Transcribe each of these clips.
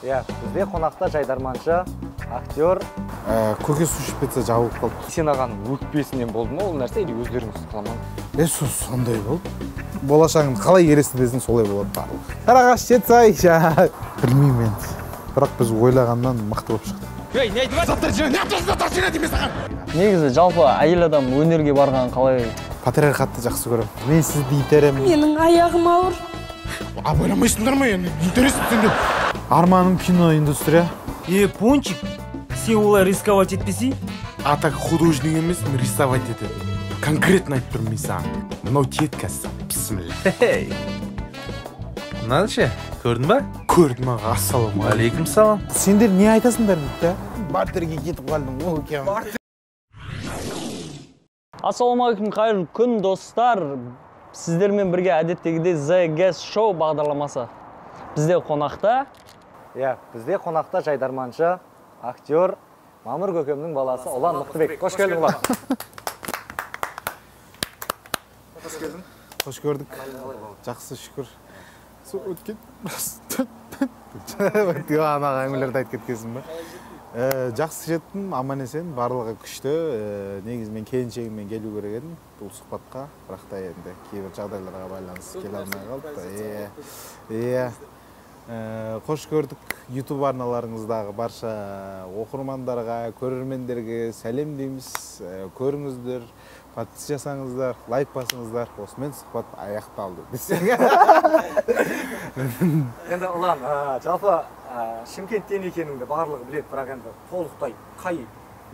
Иә, бізде қонақта жайдарманшы, актер. Көке су ішіп кетсе жабылып қалды. Сен ағаның өкпесінен болды ма ол нәрсе, или өздеріңіз қыламан? Сондай болды. Болашағыңды қалай елестетесің, солай болады барлығы. Сарыағаш, Жетісай, білмеймін енді. Бірақ біз ойлағаннан мықты болып шықты. Ей, не айтып жатыр? Заттар жина деймін саған. Негізі жалпы әйел адам өнерге барған қалай? Патриархатты жақсы көремін. Мен сізді итеремін. Менің аяғым ауыр. Абайламайсыңдар ма енді? Итересің сендер. Арманым кино индустрия. Пончик, сен олай рисковать етпесей? А так художник емеспін, рисовать ететін. Конкретно айтып тұрмын мен саған. Мынау тиеді қазір. Бісміллә. Мынаны ше, көрдің ба? Көрдім аға, ассалаумағалейкум. Алейкум салам. Сендер не айтасыңдар дейді да? Бартерге кетіп қалдым, ол екен. Ассалаумағалейкум, қайырлы күн, достар. Сіздермен бірге әдеттегідей The Guest Show бағдарламасы. Бізде қонақта. Иә, бізде қонақта жайдарманшы, актер Мамыр көкемнің баласы Ұлан Мықтыбек. Қош келдің, Ұлан. Қош келдің. Қош көрдік. Жақсы, шүкір. Сол өткен анаға әңгімелерді айтып кеткенсің ба? Жақсы жеттім, аман есен, барлығы күшті. Негізі мен келіншегіммен келу керек едім бұл сұхбатқа, бірақ та енді кейбір жағдайларға байланысты келе алмай қалды. Иә. Қош көрдік. YouTube арналарыңыздағы барша оқырмандарға, көрермендерге сәлем дейміз. Көріңіздер, подпись жасаңыздар, лайк басыңыздар. Осымен сұхбат аяқталды десең. Енді Ұлан, жалпы Шымкенттен екеніңді барлығы біледі, бірақ енді толықтай қай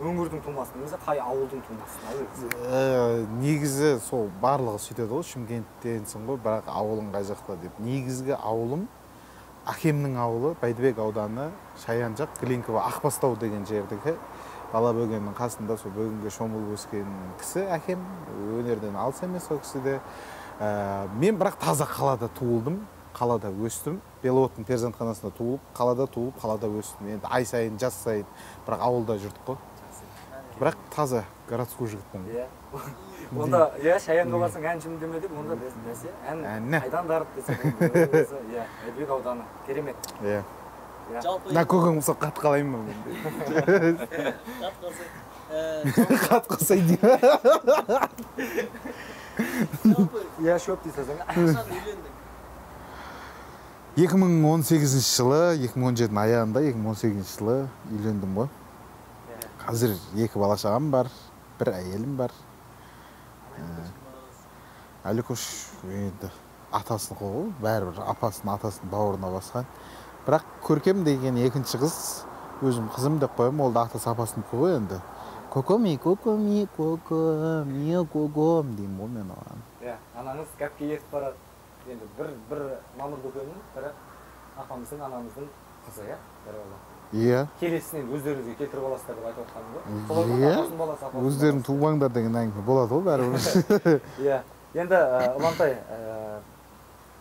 өңірдің тумасы, немесе қай ауылдың тумасы? Негізі сол барлығы сөйтеді ғой, Шымкенттенсің ғой, бірақ ауылың қай жақта деп. Негізгі ауылым әкемнің ауылы, Бәйдібек ауданы, Шаян жақ, Глинково, Ақбастау деген жердегі бала бөгеннің қасында, сол бөгенге шомылып өскен кісі әкем, өнерден алыс емес ол кісі де. Мен бірақ таза қалада туылдым, қалада өстім. Беловодтың перзентханасында туылып, қалада туылып, қалада өстім. Енді ай сайын, жаз сайын, бірақ ауылда жүрдік қой. Бірақ таза городской жігітпін. Онда, иә, Шаянға барсаң әншімін деме деп, онда бәсе, ән қайдан дарып десең, иә, Бәйдібек ауданы, керемет. Иә. Мына көкең болса қат қалайын ба? Қат қалсай. Қат қалсай деймін. Иә, шөп дейсің. Қашан үйлендің? 2018 жылы, 2017-нің аяғында, 2018 жылы үйлендім ғой. Қазір 2 бала шағам бар, бір әйелім бар. Әлікош енді атасын қой, бәрібір апасын, атасын бауырына басқан. Бірақ Көркем деген екінші қыз, өзім қызым деп қоямын, ол да атасы апасын қой енді. Көкем, көкем, көкем, көкем деймін ғой мен оған. Иә, анаңыз гәпке ертіп барады. Енді бір Мамыр көкемнің, бірі апамыздың, анамыздың қызы, иә, бір бала. Иә. Келесінен өздеріңізге келтіріп аласыздар деп айтып отқаным ғой. Солай ғой, апасының баласы, апасының Өздерің туылмаңдар деген әңгіме болады ғой бәрібір. Иә. Енді Ұлантай,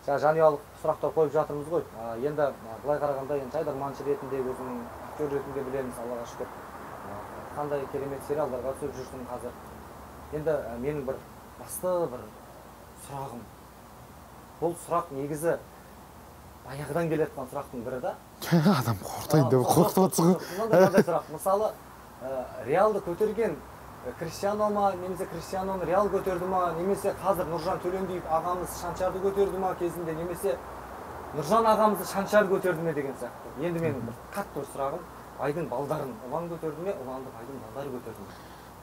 жаңа жанұялық сұрақтар қойып жатырмыз ғой. Енді былай қарағанда енді жайдарманшы ретінде, өзінің актер ретінде білеміз, Аллаға шүкір. Қандай керемет сериалдарға түсіп жүрсің қазір. Енді менің бір басты бір сұрағым. Бұл сұрақ негізі баяғыдан келе жатқан сұрақтың бірі да. Адам қорқытайын деп қорқытып жатсың ғой. Мынандай сұрақ. Мысалы, Реалды көтерген Криштиано ма, немесе Криштианоны Реал көтерді ма, немесе қазір Нұржан Төлендиев ағамыз Шаншарды көтерді ма кезінде, немесе Нұржан ағамызды Шаншар көтерді ме деген сияқты. Енді менің бір қатты бір сұрағым, Байдың балдарын Ұлан көтерді ме, Ұланды Байдың балдары көтерді ме?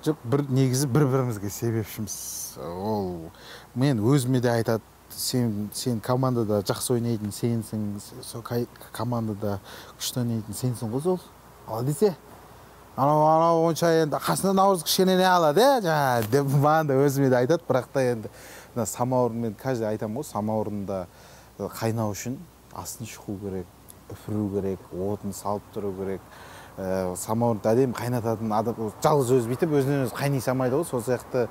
Жоқ, бір негізі бір-бірімізге себепшіміз. Ол мен өзіме де айтады, сен командада жақсы ойнайтын сенсің, сол командада күшті ойнайтын сенсің ғой сол. Ал десе, анау онша енді қасынан ауыз кішкене не алады, жаңа деп маған да өзіме де айтады, бірақ та енді мына самаурын, мен каждый айтамын ғой, самаурында қайнау үшін астын шұқу керек, үфіру керек, отын салып тұру керек. Самаурынды әдемі қайнататын адам жалғыз өзі бүйтіп өзінен өзі қайнай салмайды ғой. Сол сияқты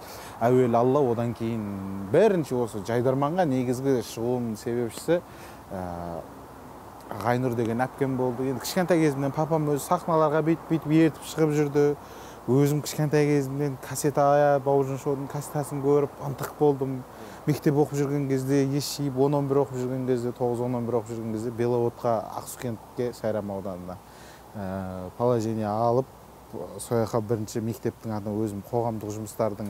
әуелі Алла, одан кейін бірінші осы жайдарманға негізгі шығуымның себепшісі Ғайнұр деген әпкем болды. Енді кішкентай кезімнен папам өзі сахналарға бүйтіп ертіп шығып жүрді. Өзім кішкентай кезімнен кассета, Бауыржан шоудың кассетасын көріп ынтық болдым. Мектеп оқып жүрген кезде, ес жиып 10-11 оқып жүрген кезде, 9-11 оқып жүрген кезде Беловодқа, Ақсукентке, Сайрам ауданына положение алып, сол жаққа бірінші мектептің атына өзім қоғамдық жұмыстардың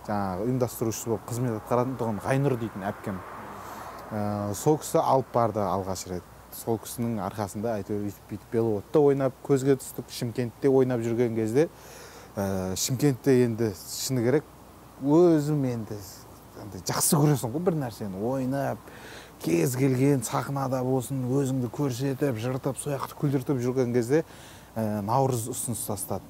жаңағы ұйымдастырушысы болып қызмет атқаратын тұғын Ғайнұр дейтін әпкем. Сол кісі алып барды алғаш рет. Сол кісінің арқасында әйтеуір өйтіп бүйтіп Беловодта ойнап көзге түстік. Шымкентте ойнап жүрген кезде, Шымкентте енді шыны керек, өзім енді жақсы көресің ғой бір нәрсені ойнап, кез келген сахнада болсын өзіңді көрсетіп, жыртып, сол жақты күлдіртіп жүрген кезде Наурыз ұсыныс тастады.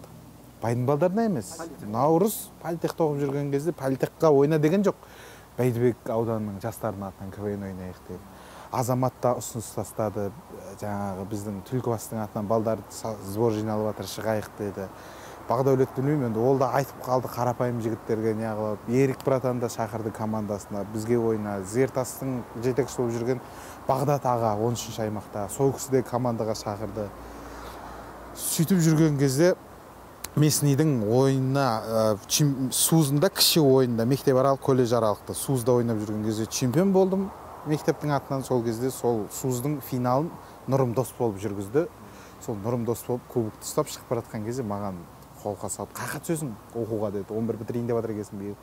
Байдың балдарына емес. Наурыз политехта оқып жүрген кезде политехқа ойна деген жоқ. Бәйдібек ауданының жастарының атынан КВН ойнайық деп. Азамат та ұсыныс тастады, жаңағы біздің Түлкібастың атынан балдар сбор жиналып жатыр, шығайық деді. Бағдәулет білмеймін енді, ол да айтып қалды қарапайым жігіттерге не қылып. Ерік братан да шақырды командасына, бізге ойна. Зертастың жетекшісі болып жүрген Бағдат аға 13-ші аймақта, сол кісі де командаға шақырды. Сөйтіп жүрген кезде Местныйдің ойынына, Сузында, кіші ойында, мектеп аралық, колледж аралықта Сузда ойнап жүрген кезде чемпион болдым мектептің атынан. Сол кезде сол Суздың финалын Нұрым дос болып жүргізді. Сол Нұрым дос болып кубокты ұстап шығып бара жатқан кезде маған қолқа салып, қайқа түсесің оқуға деді. 11 бітірейін деп жатыр екенсің биыл.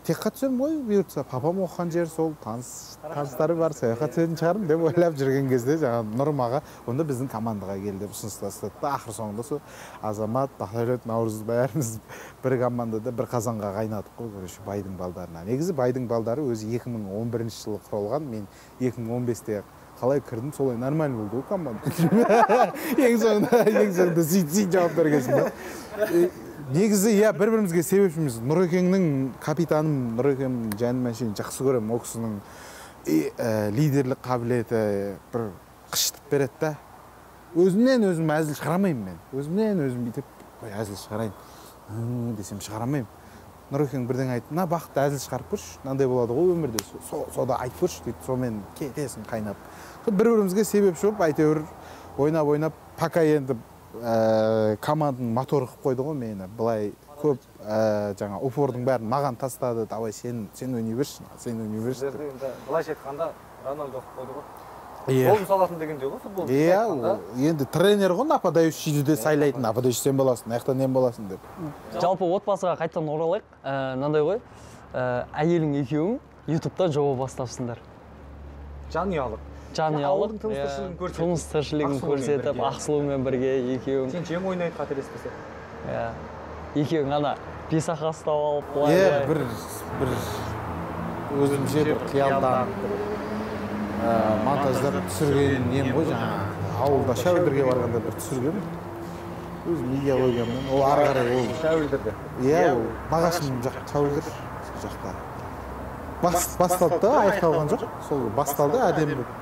Текқа түсемін ғой, бұйыртса, папам оқыған жер сол, таныстары бар, сол жаққа түсетін шығармын деп ойлап жүрген кезде жаңағы Нұрым аға онда біздің командаға кел деп ұсыныс тастады. Ақыр соңында сол Азамат, Бағдәулет, Наурыз бәріміз бір командада бір қазанға қайнадық қой, короче, байдың балдарына. Негізі байдың балдары өзі 2011 жылы құрылған, мен 2015-те қалай кірдім, солай нормально болды ғой команда. Ең соңында сөйтіп жауап бергенсің ба? Негізі, иә, бір-бірімізге себепшіміз. Нұрекеңнің капитаным, Нұрекең жаным әшейін жақсы көремін. Ол кісінің лидерлік қабілеті бір қышытып береді да. Өзімнен өзім әзіл шығарамаймын мен. Өзімнен өзім бүйтіп, қой әзіл шығарайын десем шығарамаймын. Нұрекең бірдеңе айтты, мына Бақытты әзіл шығарып көрші, мынандай болады ғой өмірде, сода айтып көрші дейді, сонымен кетесің қайнап. Бір-бірімізге себепші болып, әйтеуір ойнап-ойнап, пока енді команданың моторы қылып қойды ғой мені. Былай көп жаңа упордың бәрін маған тастады, давай сен ойнай берші, сен ойнай берші. Былайша айтқанда Роналду қылып қойды ғой. Гол салатын дегенде ғой футбол. Иә, енді тренер ғой, нападающийді де сайлайтын, нападающий сен боласың, аяқтан мен боласың деп. Жалпы отбасыға қайтадан оралайық. Мынандай ғой, әйелің екеуің ютубта жоба бастапсыңдар. Жанұялық. Жанұялық, тұрмыс тіршілігін көрсетіп, Ақсұлумен бірге екеуің. Сен жем ойнайды қателеспесе. Иә. Екеуің ана бесақа ұстап алып былай. Иә, бір өзімше бір қиялданып монтаждап түсірген нем ғой жаңағы. Ауылда Шәуілдірге барғанда бір түсірген. Өзім идеологияммен. Ол ары қарай ол. Шәуілдірде. Иә, ол нағашым жақ Шәуілдір сол жақта. Басталды да, аяқталған жоқ. Сол басталды, әдемі болды.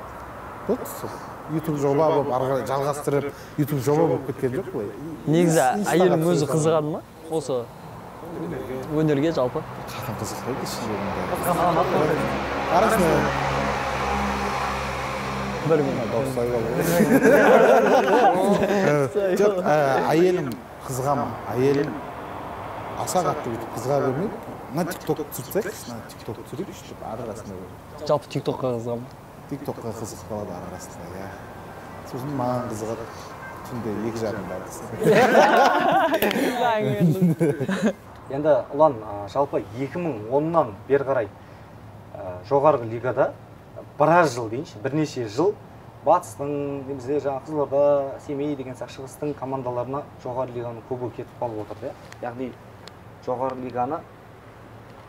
Сол YouTube жоба болып, ары қарай жалғастырып, YouTube жоба болып кеткен жоқ қой. Негізі әйелің өзі қызығады ма? Осы өнерге жалпы? Қатын қызықпайды ешкімге. Арасында бір минут. Жоқ, әйелім қызыға ма? Әйелім аса қатты бүйтіп қызыға бермейді. Мына TikTok түсірсек, мына TikTok түсірейікші деп ары арасында. Жалпы TikTokқа қызыға ма? TikTokқа қызығып қалады ары арасында, иә. Сосын маған қызығады түнде 2:30 барды. Енді Ұлан, жалпы 2010-нан бері қарай жоғарғы лигада біраз жыл дейінші, бірнеше жыл Батыстың, немесе жаңа Қызылорда, Семей деген сияқты шығыстың командаларына жоғары лиганың кубогы кетіп қалып отырды. Яғни жоғары лиганы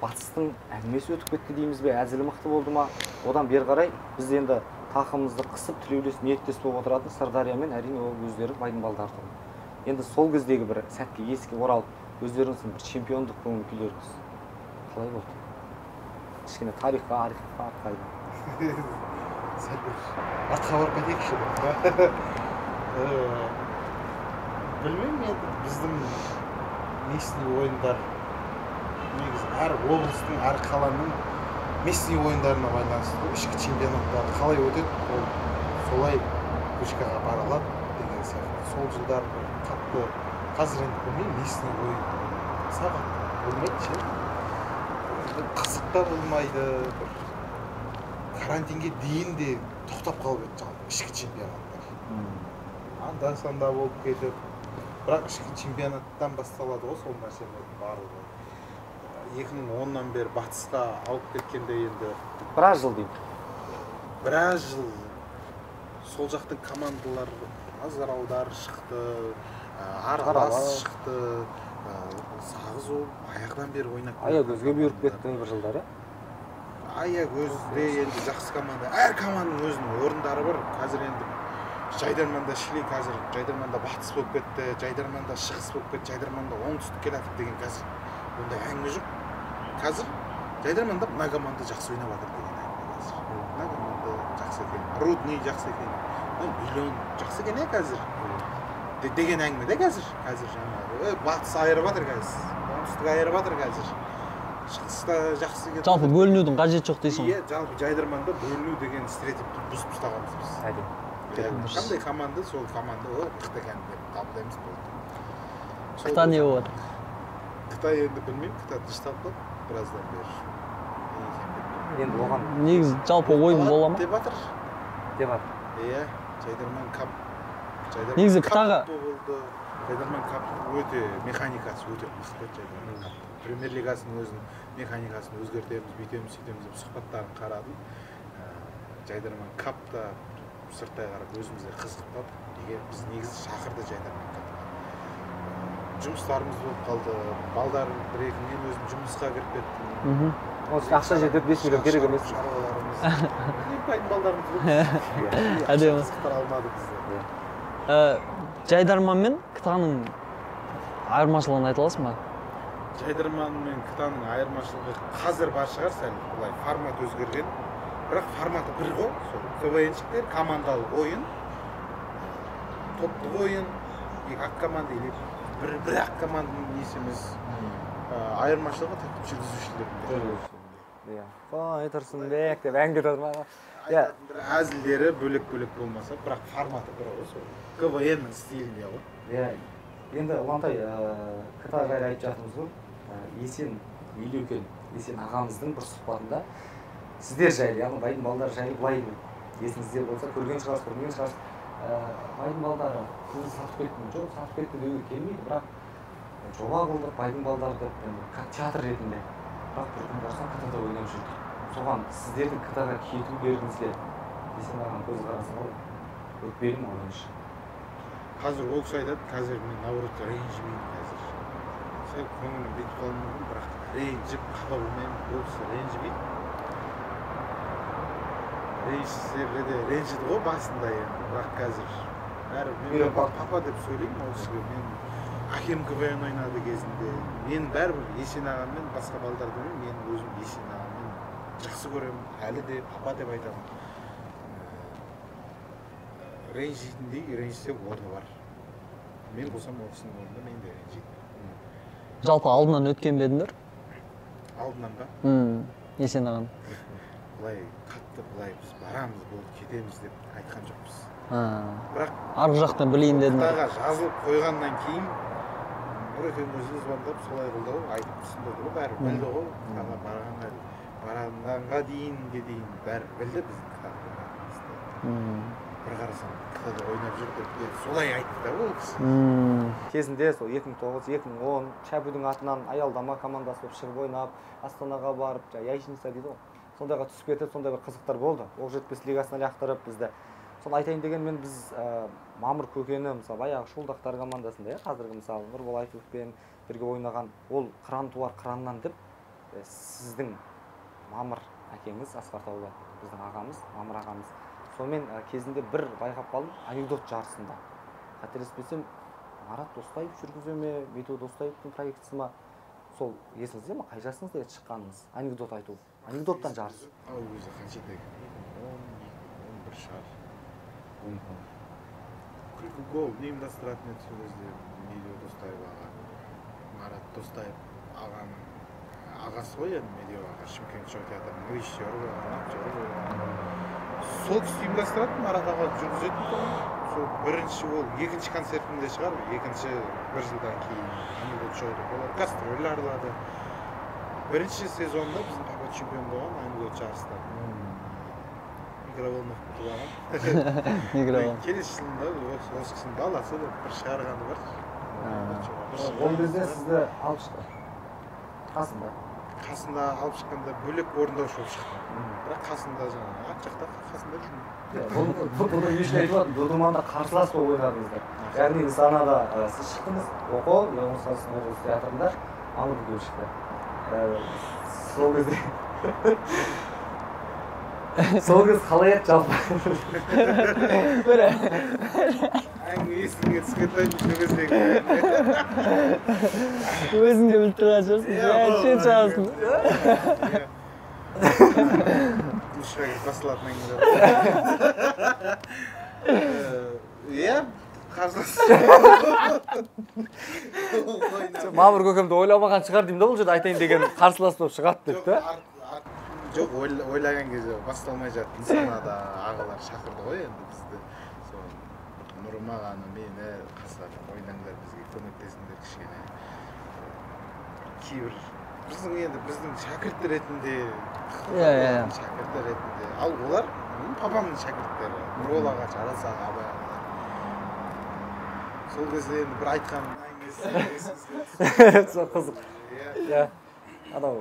Батыстың әңгімесі өтіп кетті дейміз бе, әзілі мықты болды ма? Одан бері қарай біз енді тақымызды қысып, тілеулес, ниеттес болып отыратын Сырдариямен әрине ол өздері байдың балдары тұғын. Енді сол кездегі бір сәтке еске оралып, өздеріңіздің бір чемпиондық көңіл күйлеріңіз қалай болды? Кішкене тарихқа, архивқа артқа. Сәл бір артқа барып кетейікші. Білмеймін енді, біздің местный ойындар негізі әр облыстың, әр қаланың местный ойындарына байланысты ішкі чемпионаттар қалай өтеді, ол солай вышкаға бара алады деген сияқты. Сол жылдар бір қатты, қазір енді білмеймін, местный ойын Аса қатты болмайды ше. Қызық та болмайды. Бір карантинге дейін де тоқтап қалып еді жалпы ішкі чемпионаттар. Анда-санда болып кетіп, бірақ ішкі чемпионаттан басталады ғой сол нәрселердің барлығы. 2010-нан бері батысқа алып кеткенде енді біраз жыл деймін. Біраз жыл сол жақтың командалары Азаралдар шықты, Аралас шықты, Сағыз ол баяғыдан бері ойнап. Аягөзге бұйырып кетті бір жылдары. Аягөз де енді жақсы команда. Әр команданың өзінің орындары бар. Қазір енді Жайдарманда Шили, қазір Жайдарманда батыс болып кетті, Жайдарманда шығыс болып кетті, Жайдарманда оңтүстік келатыр деген қазір ондай әңгіме жоқ. Қазір Жайдарманда мына команда жақсы ойнап жатыр деген әңгіме қазір. Мына команда жақсы екен, Рудный жақсы екен, Миллион жақсы екен қазір деген әңгіме де қазір. Қазір жаңағы батыс айырып жатыр қазір, оңтүстік айырып жатыр қазір. Шығыста жақсы кетті. Жалпы бөлінудің қажеті жоқ дейсің ғой? Иә, жалпы Жайдарманда бөліну деген стереотипті бұзып тастағанбыз біз. Қандай команда, сол команда мықты екен деп қабылдаймыз болды. Қыта не болады? Қытай енді білмеймін, Қытай тынышталып қалды біраздан бері. Не екенін білмеймін. Енді оған негізі жалпы ойын бола ма? Деп жатыр. Деп жатыр. Иә, Жайдарман кап. Негізі Қытайға болды. Жайдарман кап өте механикасы өте мықты Жайдарман кап. Премьер лигасының өзінің механикасын өзгертеміз, бүйтеміз, сөйтеміз деп сұхбаттарын қарадым. Жайдарман кап та сырттай қарап өзімізге қызығып қалдық. Неге біз негізі шақырды Жайдарман капқа. Жұмыстарымыз болып қалды. Балдар бір екі мен өзім жұмысқа кіріп кеттім. Осы ақша жетеді, 5 миллион керек емес. Шаруаларымыз. Байдың балдарымыз көп. Әдемі. Қызықтыра алмады бізді. Жайдарман мен КТА-ның айырмашылығын айта аласың ба? Жайдарман мен КТА-ның айырмашылығы қазір бар шығар, сәл былай формат өзгерген. Бірақ форматы бір ғой, сол КВНщиктер командалық ойын, топтық ойын, екі ақ команда или бір ақ команданың несі емес. Айырмашылығы тек жүргізушілерінде. Иә. Қой Тұрсынбек деп ән кетіп жатыр. Иә. Әзілдері бөлек-бөлек болмаса, бірақ форматы бір ғой сол. КВН-нің стилінде ғой. Иә. Енді Ұлантай, КТА жайлы айтып жатырмыз ғой. Есен Елеукен, Есен ағамыздың бір сұхбатында сіздер жайлы, яғни байдың балдары жайлы былай дейді. Есіңізде болса, көрген шығарсыз, көрмеген шығарсыз. Байдың балдары көзі сатып кетті, жоқ, сатып кетті деуге келмейді, бірақ жоба қылдық байдың балдары деп, енді театр ретінде. Бірақ бір күн барсам КТА-да ойнап жүрдік. Соған сіздердің КТА-ға кетулеріңізге Есен ағаның көзқарасы қалай? Өкпелі ме ойыншы? Қазір ол кісі айтады, қазір мен наоборот ренжімеймін қазір. Сәл көңілім бүйтіп қалуы мүмкін, бірақ ренжіп қапа болмаймын, ол кісі ренжімейді. Ренжісе де ренжіді ғой басында енді, бірақ қазір бәрі мен папа деп сөйлеймін ол кісіге. Мен әкем КВН ойнады кезінде. Мен бәрібір Есен ағаммен басқа балдарды білмеймін, мен өзім Есен ағаммен жақсы көремін, әлі де папа деп айтамын. Ренжитіндей ренжісе орны бар. Мен болсам ол кісінің орнында мен де ренжитін. Жалпы алдынан өткен бе едіңдер? Алдынан ба? Есен ағаның. Былай қатты былай біз барамыз, болды кетеміз деп айтқан жоқпыз. Бірақ арғы жақтан білейін дедім. КТА-ға жазылып қойғаннан кейін Нұрекең өзі звондап солай қылды ғой, айтып түсіндірді ғой, бәрі білді ғой. КТА-ға барғанға дейінге дейін бәрі білді біздің КТА-ға барғанымызды. Бір қарасам КТА-да ойнап жүр деп солай айтты да ол кісі. Кезінде сол 2009-2010 Шәпудің атынан аялдама командасы болып шығып ойнап, Астанаға барып, яичница дейді ғой. Сондайға түсіп кетіп, сондай бір қызықтар болды. Оқжетпес лигасына лақтырып бізді. Соны айтайын дегенмен біз Мамыр көкені, мысалы, баяғы Шолдақтар командасында, қазіргі мысалы Нұрбол Айтуовпен бірге ойнаған, ол қыран туар қыраннан деп сіздің Мамыр әкеңіз Асқар Таулы, біздің ағамыз, Мамыр ағамыз. Сонымен кезінде бір байқап қалдым, анекдот жарысында. Қателеспесем, Марат Достаев жүргізе ме, Медеу Достаевтың проектісі ма? Сол есіңізде ме, қай жасыңызда еді шыққаныңыз? Анекдот айту. Анекдоттан жарыс. Ол өзі қанша еді? 2010, 2011 шығар. Күлкі гол ұйымдастыратын еді сол кезде Медеу Достаев аға, Марат Достаев ағаның ағасы ғой енді Медеу аға, Шымкент шоу театрының режиссері болған, актері болған. Сол кісі ұйымдастыратын, Марат аға жүргізетін тұғын. Сол бірінші ол екінші концертінде шығар, екінші бір жылдан кейін Анекдот шоу деп олар гастроль аралады. Бірінші сезонда біздің папа чемпион болған анекдот жарыста. Микроволновка ұтып алған. Микроволновка. Келесі жылында осы кісінің баласы деп бір шығарғаны бар. Ол кезде сізді алып шықты. Қасында. Қасында алып шыққанда бөлек орындаушы болып шықты. Бірақ қасында жаңағы арт жақта қасында жүрмін. Бұны не үшін айтып жатырмын? Додуманда қарсылас болып ойнадыңыздар. Яғни нысанада сіз шықтыңыз, Оқо, Облыс театрында Мамыр көкем шықты. Сол кезде сол кез қалай еді жалпы? Әңгіме есіңе түсіп кетті, сол кездегі. Өзің де біліп тұрған шығарсың. Шет жағасың. Душқа кіріп басылатын әңгімелер. Иә, қарсылас. Мамыр көкемді ойламаған шығар деймін да, бұл жерде айтайын деген қарсылас болып шығады деп та. Жоқ, ойлаған кезде басталмай жатты. Нысанада ағалар шақырды ғой енді бізді. Сол Нұрым ағаны, мені қасына ойнаңдар, бізге көмектесіңдер кішкене. Кейбір біздің енді біздің шәкірт ретінде, шәкірт ретінде. Ал олар папамның шәкірттері. Нұрбол аға, Жарас аға, Абай ағалар. Сол кезде енді бір айтқан әңгімесі есіңізге Сол қызық. Иә. Анау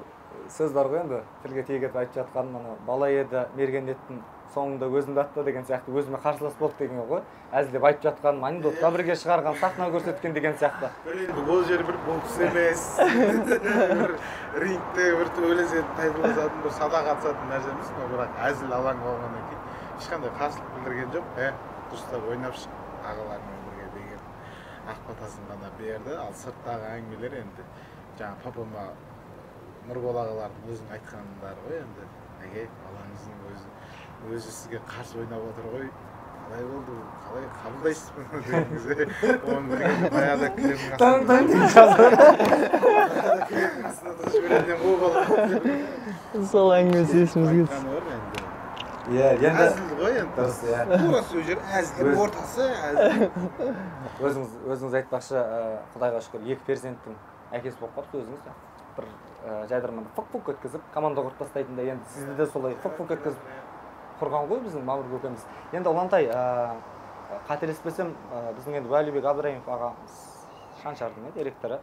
сөз бар ғой енді, тілге тиек етіп айтып жатқаным, анау бала еді мерген еттің соңында өзімді атты деген сияқты, өзіме қарсылас болды деген ғой. Әзілдеп айтып жатқаным, анекдотқа бірге шығарған, сахна көрсеткен деген сияқты. Бір енді ол жер бір бокс емес, бір рингте бір төбелесетін, тайталасатын, бір садақ атысатын нәрсе емес, бірақ әзіл алаң болғаннан кейін ешқандай қарсылық білдірген жоқ. Дұрыстап ойнап шық, ағаларымен бірге деген ақ батасын ғана берді. Ал сырттағы әңгімелер енді жаңа папама Нұрбол ағалардың өзінің айтқандары ғой енді. Әке, балаңыздың өзі сізге қарсы ойнап отыр ғой, қалай болды, қалай қабылдайсыз бұны деген кезде, оны білген баяғыда кілемнің астына тығып жіберетін ғой бала. Сол әңгімесі есімізге түсті. Айтқаны бар енді. Иә, енді әзіл ғой енді. Дұрыс, иә. Тура сол жер әзіл, ортасы әзіл. Өзіңіз айтпақшы, Құдайға шүкір, екі перзенттің әкесі болып қалыпсыз өзіңіз. Бір жайдарманды фық-фық өткізіп, команда құрып тастайтындай, енді сізді де солай фық-фық өткізіп құрған ғой біздің Мамыр көкеміз. Енді Ұлантай, қателеспесем, біздің енді Уәлибек Абдраимов ағамыз Шаншардың директоры.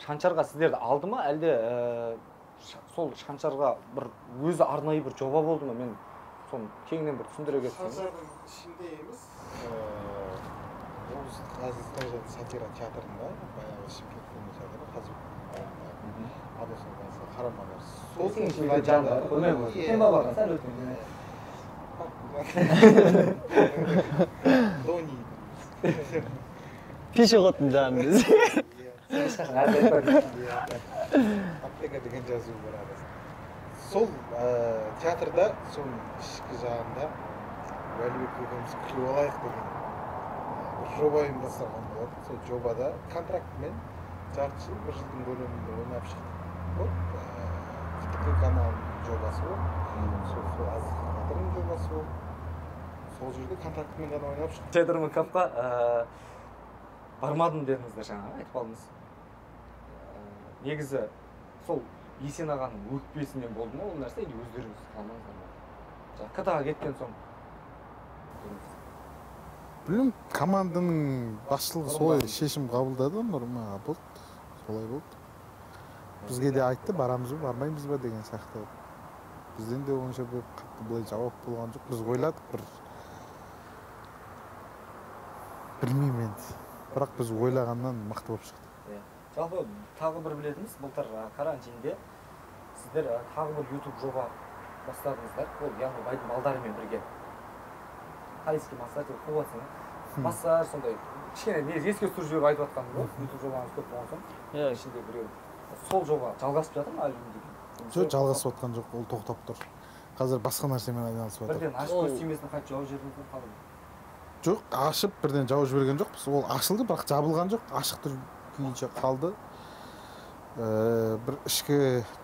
Шаншарға сіздерді алды ма, әлде сол Шаншарға бір өзі арнайы бір жоба болды ма? Мен соны кеңінен бір түсіндіре кетсеңіз. Шаншардың ішінде емес, облыстық әзіл және сатира театрында, баяғы Шымкент театры, қазір қарама-қарсы. Сол жанында қоймай қойды. Кем бабаға сәл өткен. Дони. Пешеходтың жанында. Ешқашан әзіл айтпайды. Аптека деген жазу бар арасында. Сол театрда, соның ішкі жағында Уәлибек көкеміз күліп алайық деген бір жоба ұйымдастырған болатын. Сол жобада контрактымен жарты жыл, бір жылдың көлемінде ойнап шықтық. Бұл КТК каналының жобасы болды. Сол Әзіл театрының жобасы болды. Сол жерде контрактымен ғана ойнап шықтық. Жайдарман капқа бармадым дедіңіздер жаңа, айтып қалдыңыз. Негізі сол Есен ағаның өкпесінен болды ма ол нәрсе, или өздеріңіз қалмадыңыздар ма? Жаңа КТ-ға кеткен соң. Білмеймін, команданың басшылығы солай шешім қабылдады, Нұрым аға болды, солай болды. Бізге де айтты, барамыз ба, бармаймыз ба деген сияқты. Бізден де онша бір қатты былай жауап болған жоқ. Біз ойладық бір, білмеймін енді. Бірақ біз ойлағаннан мықты болып шықты. Жалпы тағы бір білетініміз, былтыр карантинде сіздер тағы бір YouTube жоба бастадыңыздар. Ол яғни байдың балдарымен бірге. Тайский массаж деп қойып жатсың, массаж сондай кішкене не еске түсіріп жіберіп айтып жатқаным ғой. YouTube жобаңыз көп болған соң, ішінде біреу. Сол жоба жалғасып жатыр ма әлі күнге дейін? Жоқ, жалғасып жатқан жоқ, ол тоқтап тұр. Қазір басқа нәрсемен айналысып жатыр. Бірден ашып көз тимесін қайтып жауып жібердіңіз бе, қалай? Жоқ, ашып бірден жауып жіберген жоқпыз. Ол ашылды, бірақ жабылған жоқ, ашық тұр күйінше қалды. Бір ішкі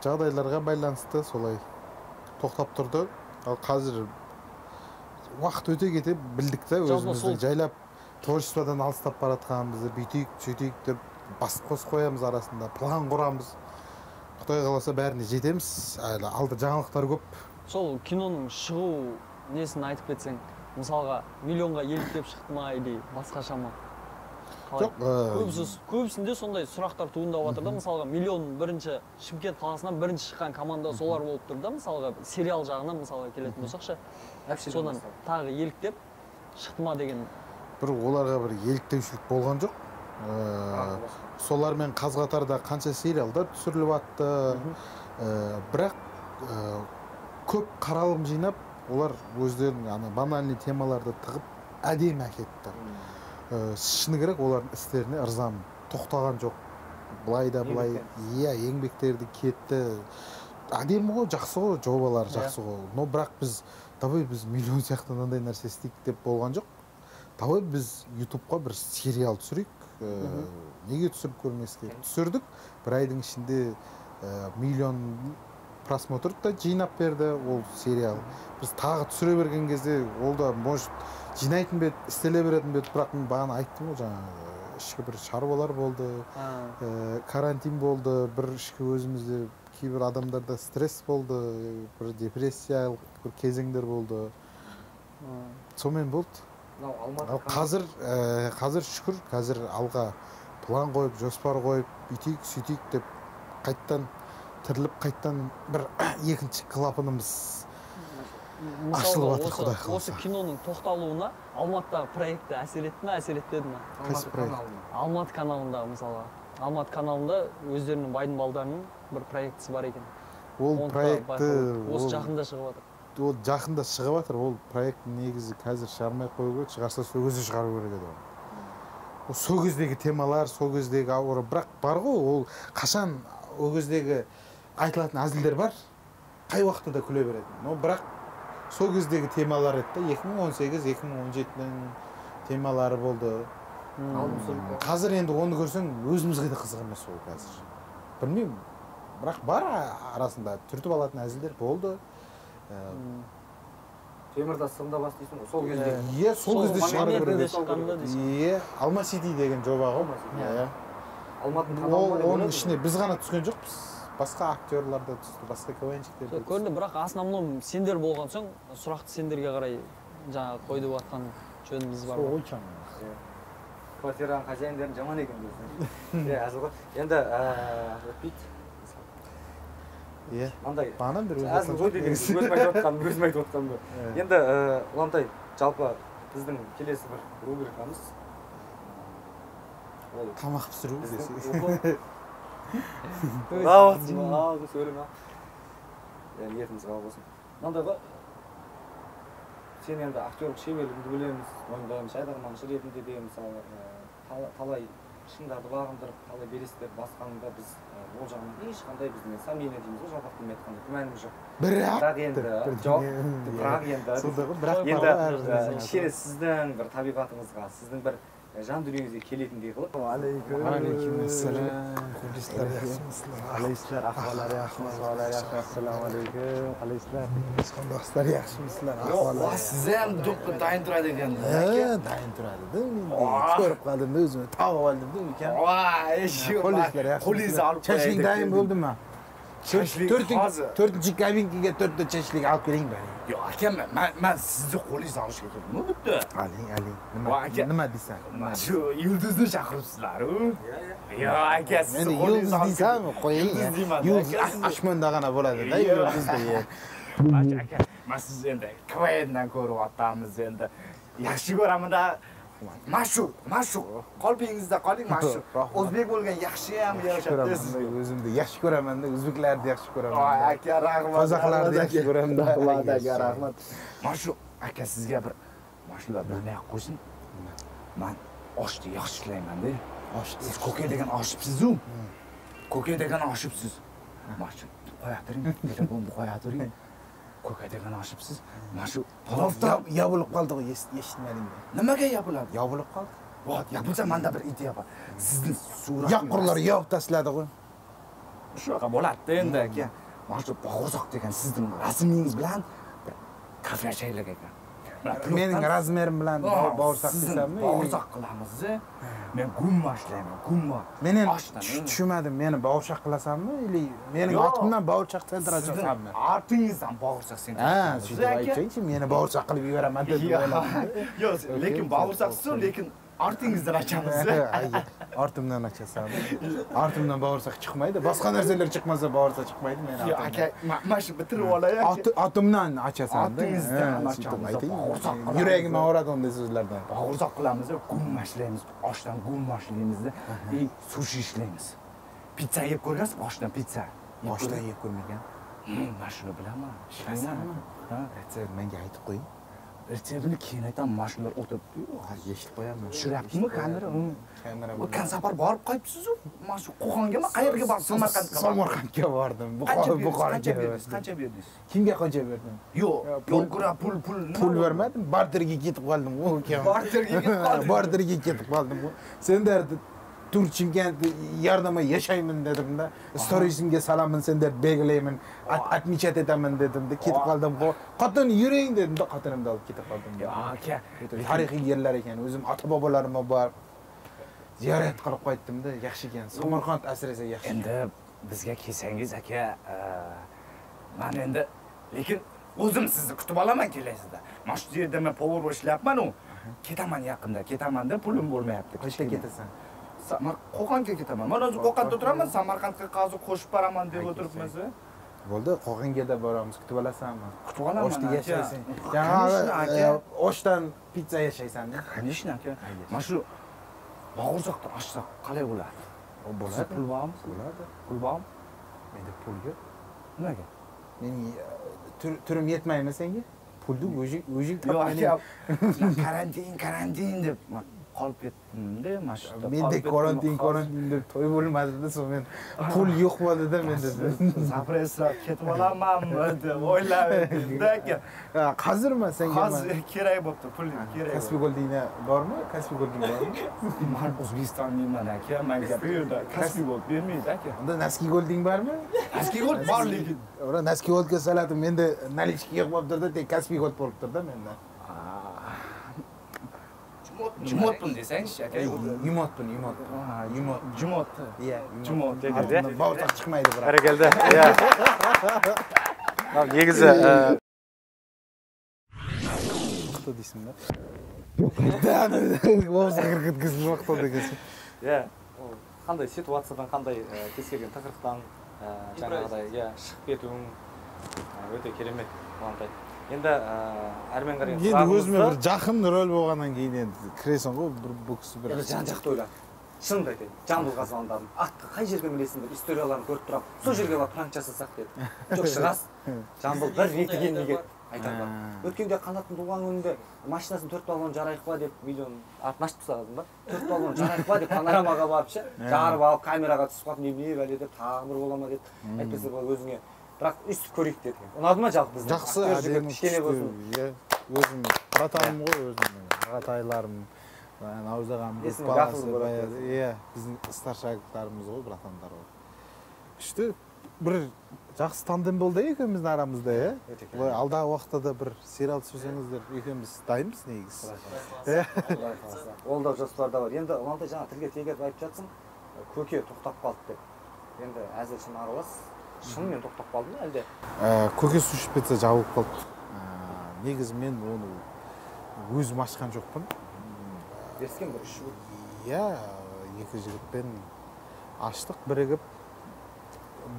жағдайларға байланысты солай тоқтап тұрды. Ал қазір уақыт өте кете білдік та, өзіміздің жайлап Творчестводан алыстап баратқанымызды бүйтейік, сөйтейік деп бас қосып қоямыз арасында, план құрамыз. Құдай қаласа бәріне жетеміз. Әлі алда жаңалықтар көп. Сол киноның шығу несін айтып кетсең, мысалға миллионға еліктеп шықты ма или басқаша ма? Жоқ, көбісінде сондай сұрақтар туындап жатыр да, мысалға миллион бірінші Шымкент қаласынан бірінші шыққан команда солар болып тұр да, мысалға сериал жағынан мысалға келетін болсақшы, содан тағы еліктеп шықты ма деген. Бір оларға бір еліктеушілік болған жоқ. Солармен қаз қатарда қанша сериалдар түсіріліп атты. Бірақ көп қаралым жинап, олар өздерінің ана банальный темаларды тығып әдемі әкетті. Шыны керек, олардың істеріне ырзамын. Тоқтаған жоқ. Былай да былай, иә, еңбектерді кетті. Әдемі ғой, жақсы ғой, жобалар жақсы ғой. Но бірақ біз, давай біз миллион сияқты мынандай нәрсе істейік деп болған жоқ. Давай біз ютубқа бір сериал түсірейік. Неге түсіріп көрмеске? Түсірдік. Бір айдың ішінде миллион просмотр да жинап берді ол сериал. Біз тағы түсіре берген кезде ол да может жинайтын бе еді, істеле беретін бе еді, бірақ мен бағана айттым ғой, жаңағы ішкі бір шаруалар болды, карантин болды, бір ішкі өзімізде кейбір адамдарда стресс болды, бір депрессиялық бір кезеңдер болды. Сонымен болды. Ал қазір шүкір, қазір алға план қойып, жоспар қойып, бүйтейік, сөйтейік деп қайттан тіріліп, қайттан бір екінші клапанымыз ашылып жатыр, Құдай қаласа. Осы киноның тоқталуына Алматыдағы проекті әсер етті ме, әсер етпеді ме? Қайсы проект? Алматы каналындағы мысалға. Алматы каналында өздерінің байдың балдарының бір проектісі бар екен. Ол проекті осы жақында шығып жатыр. Ол жақында шығып жатыр. Ол проект негізі қазір шығармай қою керек, шығарса сол кезде шығару керек еді оны. Ол сол кездегі темалар, сол кездегі ауыр, бірақ бар ғой, ол қашан ол кездегі айтылатын әзілдер бар, қай уақытта да күле беретін. Но бірақ сол кездегі темалар еді да, 2018-2017-нің темалары болды. Қазір енді оны көрсең, өзімізге де қызық емес ол қазір. Білмеймін, бірақ бар арасында түртіп алатын әзілдер болды. Темірді сында бас дейсің ғой, сол кезде. Иә, сол кезде шығару керек еді. Иә, Алма Сити деген жоба ғой. Оның ішіне біз ғана түскен жоқпыз. Басқа актерлар да түсті, басқа КВНщиктер де түсті. Көрінді, бірақ основном сендер болған соң, сұрақты сендерге қарай жаңа қойдып атқан жөніміз бар. Сол ойчаң. Квартираның хозяиндерін жаман екен дейсің. Иә, әзіл ғой. Енді өтпейді. Иә. Мынандай бағанадан бері әзіл ғой деген өзім айтып отқаным, өзім айтып отқаным. Енді Ұлантай, жалпы біздің келесі бір рубрикамыз ол тамақ пісіру десе. Сөйлеме. Ниетіміз қалай болсын. Мынандай ғой, сен енді актерлік шеберлігіңді білеміз, мойындаймыз, жайдарманшы ретінде де мысалы талай шыңдарды бағындырып, талай белестерді басқанында біз ол жағынан ешқандай біздің сомнение дейміз ғой, жалпақ тілмен айтқанда күмәніміз жоқ. Бірақ енді жоқ, бірақ енді енді кішкене сіздің бір табиғатыңызға, сіздің бір жан дүниеңізге келетіндей қылып. Алейкум ассалам. Қалайсыздар, ахвалар yaxshimi, assalomu alaykum. Қалайсыздар? Қандайсыздар, yaxshimisizlar, ahvollar? Siz ham do'ppi tayin turadi ekanda. Ha, tayin turadi. Men ko'rib qoldim, o'zimni topib oldim, ukam. Voy, qo'lingizni olib qo'ying. Chashlik tayin bo'ldimi? To'rtinchi kabinkaga to'rtta chashlik olib keling baring. Yo'q, akam, men sizni qo'lingizni olishga keldim, bitta. Oling, oling. Nima deysan? Mana shu yulduzni chaqiribsizlar-u. Yo'q, aka, sizni yulduz deysanmi? Qo'ying. Yulduz osmonda bo'ladi-da, yulduz degan. Aka, men sizni endi KVNdan ko'ryapmiz endi. Yaxshi ko'raman-da. Mana shu qalbingizda qoling, mana shu. O'zbek bo'lgan yaxshi ham yarashadi sizga. O'zimni yaxshi ko'raman-da, o'zbeklarni yaxshi ko'raman. Voy aka, rahmat. Qozoqlarni yaxshi ko'raman. Rahmat aka, rahmat. Mana shu aka sizga bir mana shular bilmay qo'ysin. Men oshni yaxshi ishlayman-da. Osh, siz ko'kay degan oshibsiz-u. Ko'kay degan oshibsiz. Mana shu qo'ya turing, telefonni qo'ya turing. Ko'kay degan oshibsiz. Mana shu palovda yopilib qoldi ғой, eshitmadim. Nimaga yopiladi? Yopilib qoldi. Vot, yopilsa menda bir ideya bor. Sizni surat yoqqurlar yopib tashladi ғой. Shunaqa bo'ladi endi aka. Mana shu Bo'g'irsoq degan sizning rasmingiz bilan bir kafe ochaylik ekan. Mening razmerim bilan baursaq desammi? Baursaq qilamiz. Men gumma ishlayman, gumma. Men endi tushunmadim, meni baursaq qilasanmi ili mening ortimdan baursaq sentr achasanmi? Ortingizdan baursaq sentr. Ha, shunday aytsanchi, meni baursaq qilib yubораman deb o'yladim. Yo'q, lekin baursaqsiz, lekin ortingizdan achamiz. Ortimdan achasanmi? Ortimdan baursaq chiqmaydi. Boshqa narsalar chiqmasa baursaq chiqmaydi meni. Yo'q, aka, mana shu bitirib olay aka. Otimdan achasan. Ortingizdan achamiz. Yuragim og'radi unday so'zlardan. Baursaq qilamiz, gumma ishlaymiz, oshdan gumma ishlaymiz, sushi ishlaymiz. Pitsa yeb ko'rgansiz, oshdan pitsa. Oshdan yeb ko'rmagan. Men shuni bilaman. Ishlaysanmi? Ha, retsept menga aytib qo'ying. Retseptini keyin aytaman, mana shular o'tiribdi-yu. Eshitib qo'yaman. Tushiryaptimi kamera? Kamera. O'tgan safar borib qo'yibsiz-u. Mana shu Qo'qongami, qayerga borib? Samarqandga. Samarqandga bordim. Buxoroga. Qancha berdingiz? Qancha berdingiz? Kimga qancha berdim? Yo'q, yo'q, pul. Pul bermadim, barterga ketib qoldim. Barterga ketib qoldim. Barterga ketib qoldim. Senlar tur Chimkent yordamga yashayman dedim-da. Storiesimga salaman senlar belgilayman, отмечать etaman dedim-da, ketib qoldim. Xotin yuring dedim-da, xotinimni olib ketib qoldim. Aka, tarixiy yerlar ekan. O'zim ota-bobolarimga borib ziyorat qilib qaytdim-da, yaxshi ekan. Samarqand asrasa yaxshi. Endi bizga kelsangiz aka, men endi lekin o'zim sizni kutib olaman kelasizda. Mana shu yerda men povur ishlayapman-u. Ketaman yaqinda, ketaman-da, pulim bo'lmayapti. Qayerga ketasan? Qo'qonga ketaman. Men hozir Qo'qonda turaman, Samarqandga hozir qo'shib boraman deb o'tiribmiz. Bo'ldi, Qo'qonga da boramiz, kutib olasanmi? Kutib olaman. Oshda yashaysan. Aka, oshdan pitsa yashaysan. Конечно, aka. Mana shu bog'ursoqdan ochsak qalay bo'ladi? Bo'ladi. Pul bormi? Bo'ladi. Pul bormi? Menda pul yo'q. Nimaga? Mening turim yetmaymi senga? Pulni o'zing top. Yo'q, aka. Karantin deb qolib ketdim-da, mana shu. Menda karantin deb to'y bo'lmadi-da, so'ng men pul yo'q bo'ldi-da menda. Zapresrab ketib olamanmi deb o'ylab edim-da aka. Hozirmi senga? Hozir kerak bo'pti, pul kerak. Kaspi Goldingda bormi? Kaspi Golding bormi? Men O'zbekistonlikman aka, menga bu yerda Kaspi Gold bermaydi aka. Unda Naski Golding bormi? Naski Gold bor lekin. Ora Naski Goldga saladim, menda наличка yo'q bo'lib turdi, tek Kaspi Gold bo'lib turdi menda. Jumotpun desangchi aka. Yumotpun. Jumot. Iya, Jumot. Baursaq chiqmaydi biroq. Barakalda. Iya. Негізі мықты дейсің ба? Бауырсақ кіріп кеткізіп мықты дегенсің. Иә, ол қандай ситуациядан, қандай кез келген тақырыптан жаңағыдай, иә, шығып кетуің өте керемет, Ұлантай. Енді әрмен қарай енді өзіме бір жақын рөл болғаннан кейін енді кіресің ғой, бір бұл кісі бір енді жан-жақты ойлап, шынымды айтайын, Жамбылға звондадым, атты қай жерге мінесің деп историяларын көріп тұрамын, сол жерге барып пранк жасасақ деді. Жоқ, шығасыз, Жамбыл бір реті келмей кетті, айтар бар. Өткенде Қанаттың туған күнінде машинасын 4 баллон жарайық па деп миллион артын ашып тастағансың ба? 4 баллон жарайық па деп панорамаға барып ше, жарып алып камераға түсіп қалып немене бәле деп тағы бір бола ма деп, әйтпесе бұл өзіңе бірақ өйстіп көрейік деді. Ұнады ма жалпы біздің? Жақсы, әдемі, кішкене болсын. Иә, өзім братаным ғой, өзімнің ағатайларым, Наурыз ағам, көп баласы, иә, біздің старшактарымыз ғой, братандар ғой. Күшті бір жақсы тандем болды екеуміздің арамызда, иә? Былай алдағы уақытта да бір сериал түсірсеңіздер, екеуміз дайынбыз негізі. Құдай қаласа. Ол да жоспарда бар. Енді Ұлантай жаңа тілге тиек етіп айтып жатсың, көке тоқтап қалды деп. Енді әзіл шын аралас. Шынымен тоқтап қалды ма әлде? Көке суши пицца жабылып қалды. Негізі мен оны өзім ашқан жоқпын. Беріскен бір үш жігіт. Иә, екі жігітпен аштық бірігіп.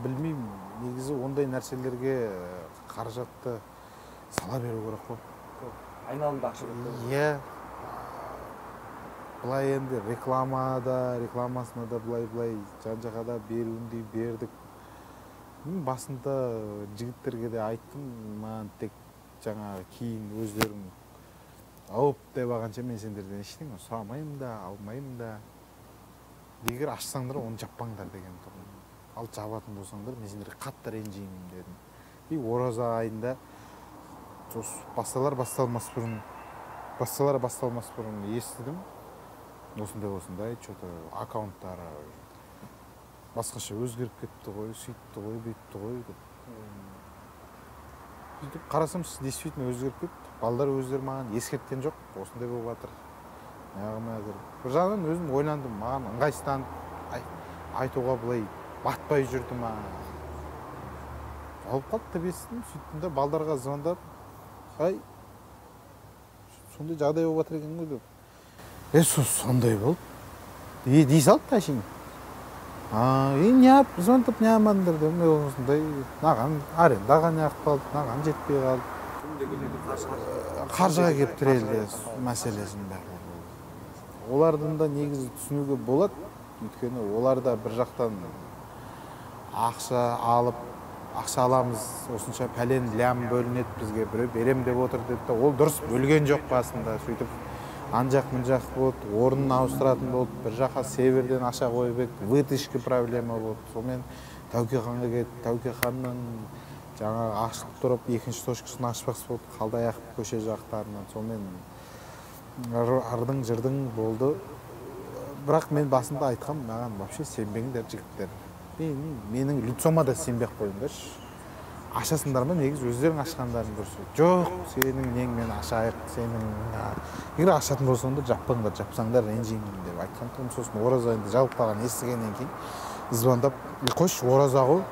Білмеймін, негізі ондай нәрселерге қаражатты сала беру керек қой. Айналымда ақша көп. Иә. Былай енді рекламасына да былай-былай жан-жаққа да беруіндей бердік. Басында жігіттерге де айттым, маған тек жаңағы кейін өздерің ауып деп алғанша мен сендерден ештеңе сұрамаймын да, алмаймын да. Егер ашсаңдар, оны жаппаңдар деген тұғын. Ал жабатын болсаңдар, мен сендерге қатты ренжимін дедім. И ораза айында басталар басталмас бұрын естідім. Осындай, что-то аккаунттары басқаша өзгеріп кетті ғой, сөйтті ғой, бүйтті ғой деп. Сөйтіп қарасам, действительно өзгеріп кетті. Балдар өздері маған ескерткен жоқ, осындай болып жатыр. Неғылмай. Бір жағынан өзім ойландым, маған ыңғайсызданып айтуға былай батпай жүрді ма. Жауып қалды деп естідім, сөйттім де балдарға звондап, ай, сондай жағдай болып жатыр екен ғой деп. Сондай болды. Дей салды әшейін. Неғып звондап неғылмадыңдар деп, осындай маған арендаға неғып қалды, маған жетпей қалды. Қаржыға келіп тірелді мәселесінің барлығы. Олардың да негізі түсінуге болады, өйткені олар да бір жақтан ақша алып, ақша аламыз, осынша пәлен лям бөлінеді бізге, біреу берем деп отыр деп те, ол дұрыс бөлген жоқ басында, сөйтіп ан жақ мын жақ болды, орнын ауыстыратын болды, бір жаққа северден ақша қойып еді, вытяжка проблема болды, сонымен Тәуке ханға кетті, Тәуке ханнан жаңағы ашылып тұрып, екінші точкасын ашпақшы болды, Қалдаяқов көше жақтарынан, сонымен ардың жырдың болды. Бірақ мен басында айтқам, маған вообще сенбеңдер жігіттер. Менің лицома да сенбей ақ қойыңдаршы. Ашасыңдар ма, негізі өздерің ашқандарың дұрыс. Жоқ, сенің неңмен ашайық, сенің егер ашатын болсаңдар, жаппаңдар, жапсаңдар ренжимін деп айтқан тұғым. Сосын ораза айында жабылып қалған естігеннен кейін звондап, қойшы, ораза ғой,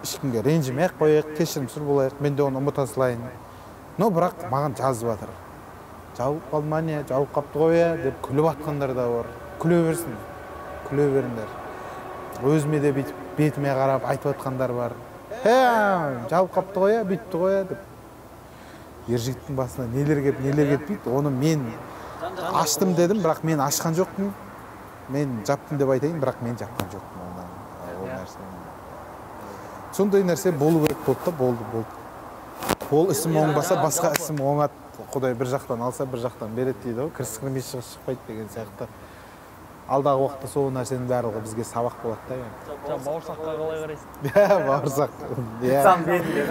ешкімге ренжімей ақ қояйық, кешірімсіз болайық, мен де оны ұмыта салайын. Но бірақ маған жазып жатыр. Жабылып қалды ма не, жабылып қапты ғой ә деп күліп атқандар да бар. Күле берсін, күле беріңдер. Өзіме де бүйтіп бетіме қарап айтып атқандар бар. Жабылып қапты ғой ә, бүйтті ғой ә деп. Ер жігіттің басына нелер келіп, нелер кетпейді, оны мен аштым дедім, бірақ мен ашқан жоқпын. Мен жаптым деп айтайын, бірақ мен жапқан жоқпын ол нәрсені. Сондай нәрсе болу керек болды да, болды, болды. Ол ісім оңбаса, басқа ісім оңады. Құдай бір жақтан алса, бір жақтан береді дейді ғой, кіріс кірмей шығыс шықпайды деген сияқты. Алдағы уақытта сол нәрсенің барлығы бізге сабақ болады да енді. Бауырсаққа қалай қарайсың? Иә, бауырсақ. Пиццаның бетінде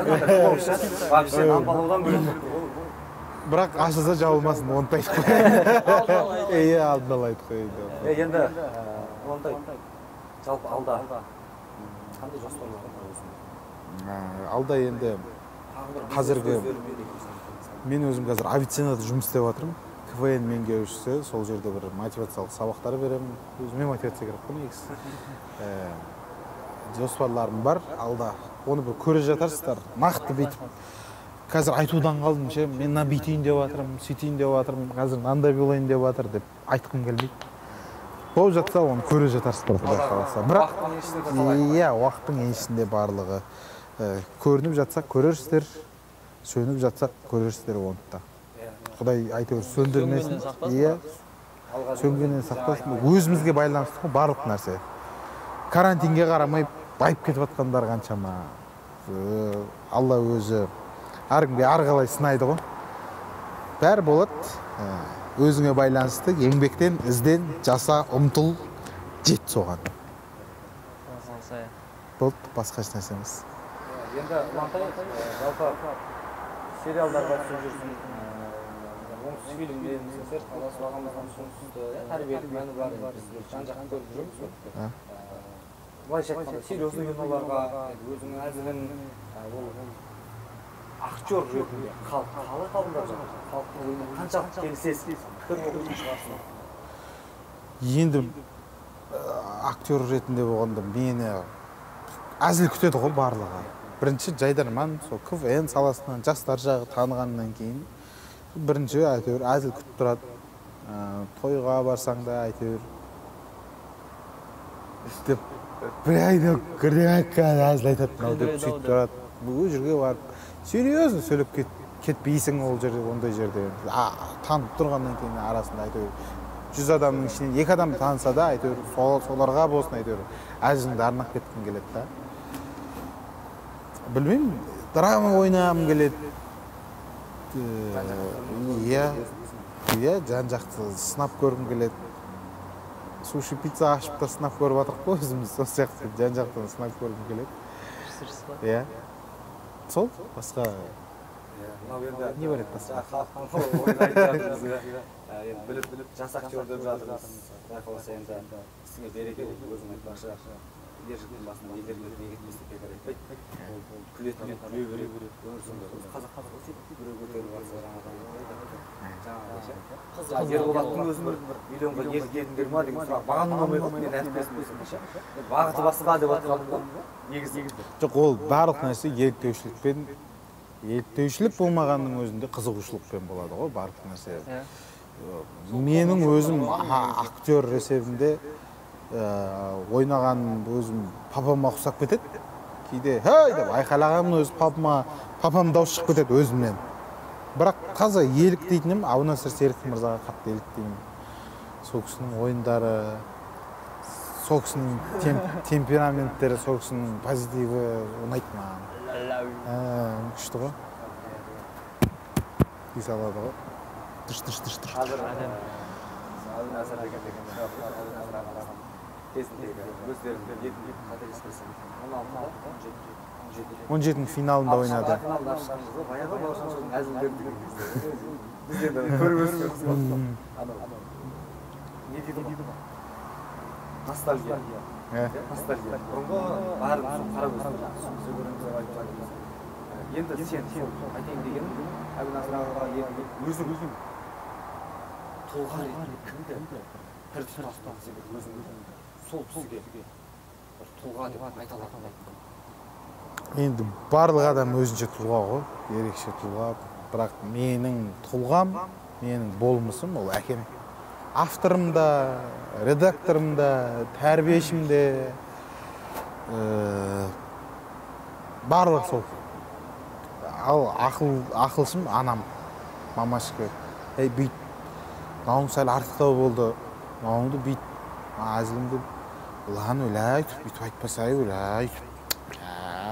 вообще нан балаудан бөлек. Бірақ ашылса жабылмасын, оны да айтып қояйын. Иә, алдын ала айтып қояйын. Енді Ұлантай, жалпы алда қандай жоспарлар бар өзіңде? Алда енді қазіргі мен өзім қазір Авиценнада жұмыс істеп жатырмын. КВН меңгерушісі, сол жерде бір мотивациялық сабақтар беремін. Өзіме мотивация керек қой негізі. Жоспарларым бар алда. Оны бір көре жатарсыздар. Нақты бүйтіп қазір айтудан қалдым ше, мен мына бүйтейін деп жатырмын, сөйтейін деп жатырмын, қазір мынандай болайын деп жатыр деп айтқым келмейді. Болып жатса оны көре жатарсыздар, Құдай қаласа. Бірақ иә, уақыттың еншісінде барлығы көрініп жатса көрерсіздер, сөніп жатса көрерсіздер оны да. Құдай әйтеуір сөндірмесін. Иә, сөнгеннен сақтасын. Өзімізге байланысты ғой барлық нәрсе. Карантинге қарамай байып кетіп жатқандар қаншама. Алла өзі әркімге әрқалай сынайды ғой. Бәрі болады. Өзіңе байланысты, еңбектен, ізден, жаса, ұмтыл, жет соған. Болды, басқа еш нәрсе емес. Енді Ұлантай, жалпы сериалдарға түсіп жүрсің, оңтүстік фильмден, Серік Таласов ағамыздан түсті, тәрбиелік мәні бар, біз жан-жақты көріп жүрміз ғой. Былайша айтқанда, серьезный киноларға, өзіңнің әзілің, ол актер ретінде халық қалай қабылдап жатыр? Халықтың ойына қаншалықты келісесіз, пікір оқитын шығарсың? Енді актер ретінде болғанда мені әзіл күтеді ғой барлығы. Бірінші Жайдарман, сол КВН саласынан жастар жағы танығаннан кейін бірінші әйтеуір әзіл күтіп тұрады. Тойға барсаң да әйтеуір деп бір айда әзіл айтады мынау деп сөйтіп тұрады. Бұл жерге барып серьезно сөйлеп кетпейсің ол жерде, ондай жерде. Танып тұрғаннан кейін арасында әйтеуір 100 адамның ішінен 2 адам таныса да әйтеуір соларға болсын әйтеуір әзіліңді арнап кеткім келеді да. Білмеймін, драма ойнағым келеді. Иә, иә, жан-жақты сынап көргім келеді. Суши пицца ашып та сынап көріп жатырмық қой өзіміз, сол сияқты жан-жақтан сынап көргім келеді. Иә. Сол, басқа не бар еді басқа? Енді біліп, жас актер деп жатырмыз. Құдай қаласа енді ісіңе береке болып, өзің айтпақшы. Ер жігіттің басына нелер келеді, не кетпес деп бекер айтпайды. Ол күлетін, күле береді. Өмір сондай. Қазақ қазақ сөйтіп біреу көтеріп жатса жаңағыдай ше. Ерболаттың өзін бір миллионға еліктедіңдер ма деген сұрақ маған ұнамай қалды, мен әріптесім өзім ше. Бағыты басқа деп жатқаным ғой. Негізі. Жоқ, ол барлық нәрсе еліктеушілікпен, еліктеушілік болмағанның өзінде қызығушылықпен болады ғой барлық нәрсе. Менің өзім актер есебінде ойнағаным өзім папама ұқсап кетеді. Кейде «Хей!» деп айқайлағаным өзі папам дауыс шығып кетеді өзімнен. Бірақ таза еліктейтінім Әбунасыр Серік мырзаға қатты еліктеймін. Сол кісінің ойындары, сол кісінің темпераменттері, сол кісінің позитиві ұнайды маған. Күшті ғой. Дей салады ғой. Тыш-тыш-тыш-тыш. Қазір Әбунасыр деген кезіндегі өздерінің қателеспесем 16-да 17-нің финалында ойнады. Финалында шыққанбыз ғой. Баяғы Бауыржан шоудың әзілдері деген кезде. Біз енді көріп өскенбіз ғой. Анау не дейді ғой? Ностальгия. Ностальгия. Бұрынғы бәріміз қарап өстік. Түсімізде көреміз деп айтып жатырмыз. Енді сен айтайын дегенім, Әбунасыр ағаға өзің тұлға ретінде кімді бір тұтастан себеп өзің сол кісіге бір тұлға деп айта алатын? Енді барлық адам өзінше тұлға ғой, ерекше тұлға. Бірақ менің тұлғам, менің болмысым ол әкем. Авторым да, редакторым да, тәрбиешім де, барлығы сол. Ал ақылшым анам, мамашка. Ей, бүйт, мынауың сәл артықтау болды, мынауыңды бүйт, әзіліңді ұлан өлә, бүйтіп айтпасай, өлә,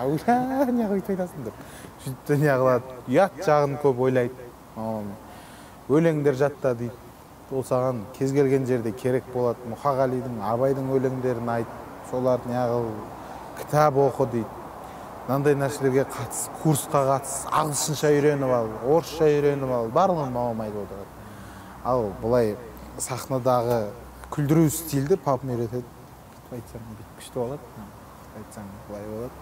өлә, неғып өйтіп айтасың деп. Сөйтіп те неғылады, ұят жағын көп ойлайды. Өлеңдер жатта дейді, ол саған кез келген жерде керек болады. Мұқағалидың, Абайдың өлеңдерін айт, соларды неғыл, кітап оқы дейді. Мынандай нәрселерге қатыс, курсқа қатыс, ағылшынша үйреніп ал, орысша үйреніп ал, барлығын мамам айтып отырады. Ал былай сахнадағы күлдіру стильді папам үйретеді. Бүйтіп айтсаң бүйтіп күшті болады, бүйтіп айтсаң былай болады.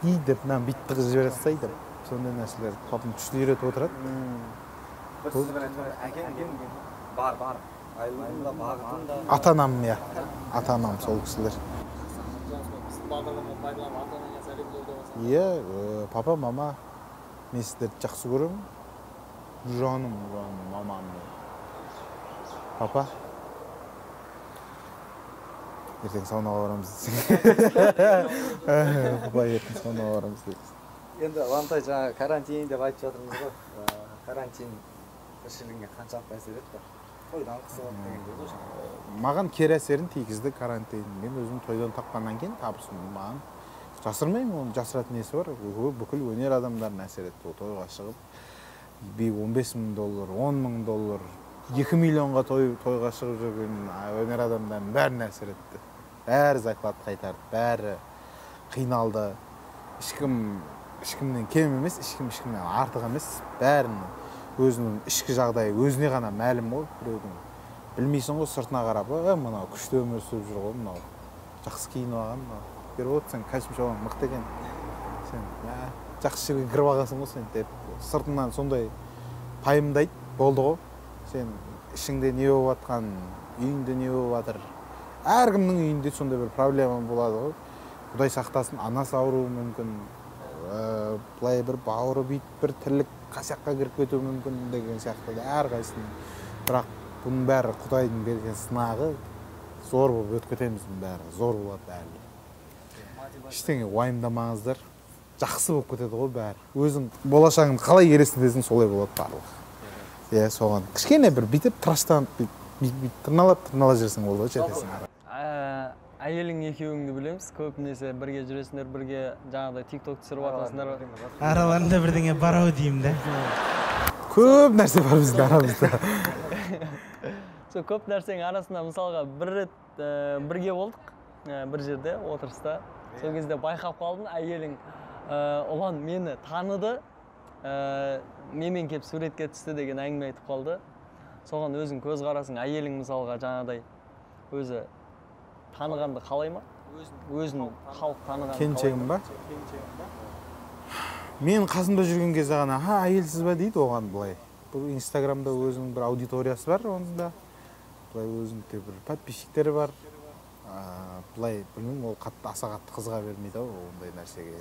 И деп мынаны бүйтіп тығыз жібере салсай деп, сондай нәрселерді папам күшті үйретіп отырады. Бір сөзбен айтқанда, әкең бар, бар. Айлығың да, бағытың да. Ата-анам, иә. Ата-анам сол кісілер. Иә, папа, мама, мен сіздерді жақсы көремін. Жаным, жаным, мамам. Папа, ертең саунаға барамыз десең. Папа, ертең саунаға барамыз десең. Енді Ұлантай, жаңа карантин деп айтып жатырмыз ғой. Карантин тіршілігіңе қаншалықты әсер етті? Тойдан қысылып дегендей ғой жаңа. Маған кері әсерін тигізді карантин. Мен өзім тойдан тапқаннан кейін табысым маған жасырмаймын, оның жасыратын несі бар? Бүкіл өнер адамдарына әсер етті. Ол тойға шығып, 15 мың доллар, 10 мың доллар, 2 миллионға тойға шығып жүрген өнер адамдарының бәріне әсер етті. Бәрі зарплата қайтарды, бәрі қиналды. Ешкім ешкімнен кем емес, ешкім ешкімнен артық емес. Бәрінің өзінің ішкі жағдайы өзіне ғана мәлім ғой, біреудің. Білмейсің ғой, сыртына қарап, мынау күшті өмір сүріп жүр ғой, мынау жақсы киініп алған, мынау. Ерболат, сен костюм шалбарың мықты екен, сен жақсы жерге кіріп алғансың ғой сен деп сыртынан сондай пайымдайды, болды ғой. Сен ішіңде не болып жатқан, үйіңде не болып жатыр. Әркімнің үйінде сондай бір проблема болады ғой. Құдай сақтасын, анасы ауруы мүмкін, былай бір бауыры бүйтіп бір тірлік қасаққа кіріп кетуі мүмкін деген сияқты әрқайсысының. Бірақ бұның бәрі Құдайдың берген сынағы, зор болып өтіп кетеміз, бұның бәрі зор болады бәрі. Ештеңе уайымдамаңыздар, жақсы болып кетеді ғой бәрі. Өзің болашағыңды қалай елестетесің, солай болады барлығы. Иә, соған кішкене бір бүйтіп тыраштанып, бүйтіп тырналап тырнала жүрсең болды ғой, жетесің. Әйелің екеуіңді білеміз, көбінесе бірге жүресіңдер, бірге жаңағыдай TikTok түсіріп жатасыңдар. Араларында бірдеңе бар ау деймін да. Көп нәрсе бар біздің арамызда. Сол көп нәрсенің арасында мысалға бір рет бірге болдық, бір жерде отырыста. Сол кезде байқап қалдым, әйелің Ұлан мені таныды, менімен келіп суретке түсті деген әңгіме айтып қалды. Соған өзің көзқарасың, әйелің мысалға жаңағыдай өзі танығанды қалай ма? Өзін халық таныған. Келіншегім ба? Мен қасымда жүрген кезде ғана, ха, әйелсіз ба дейді оған былай. Бұл Инстаграмда өзінің бір аудиториясы бар, оның да. Былай өзінің де бір подписчиктері бар. Былай, білмеймін, ол қатты, аса қатты қызыға бермейді ау ондай нәрсеге.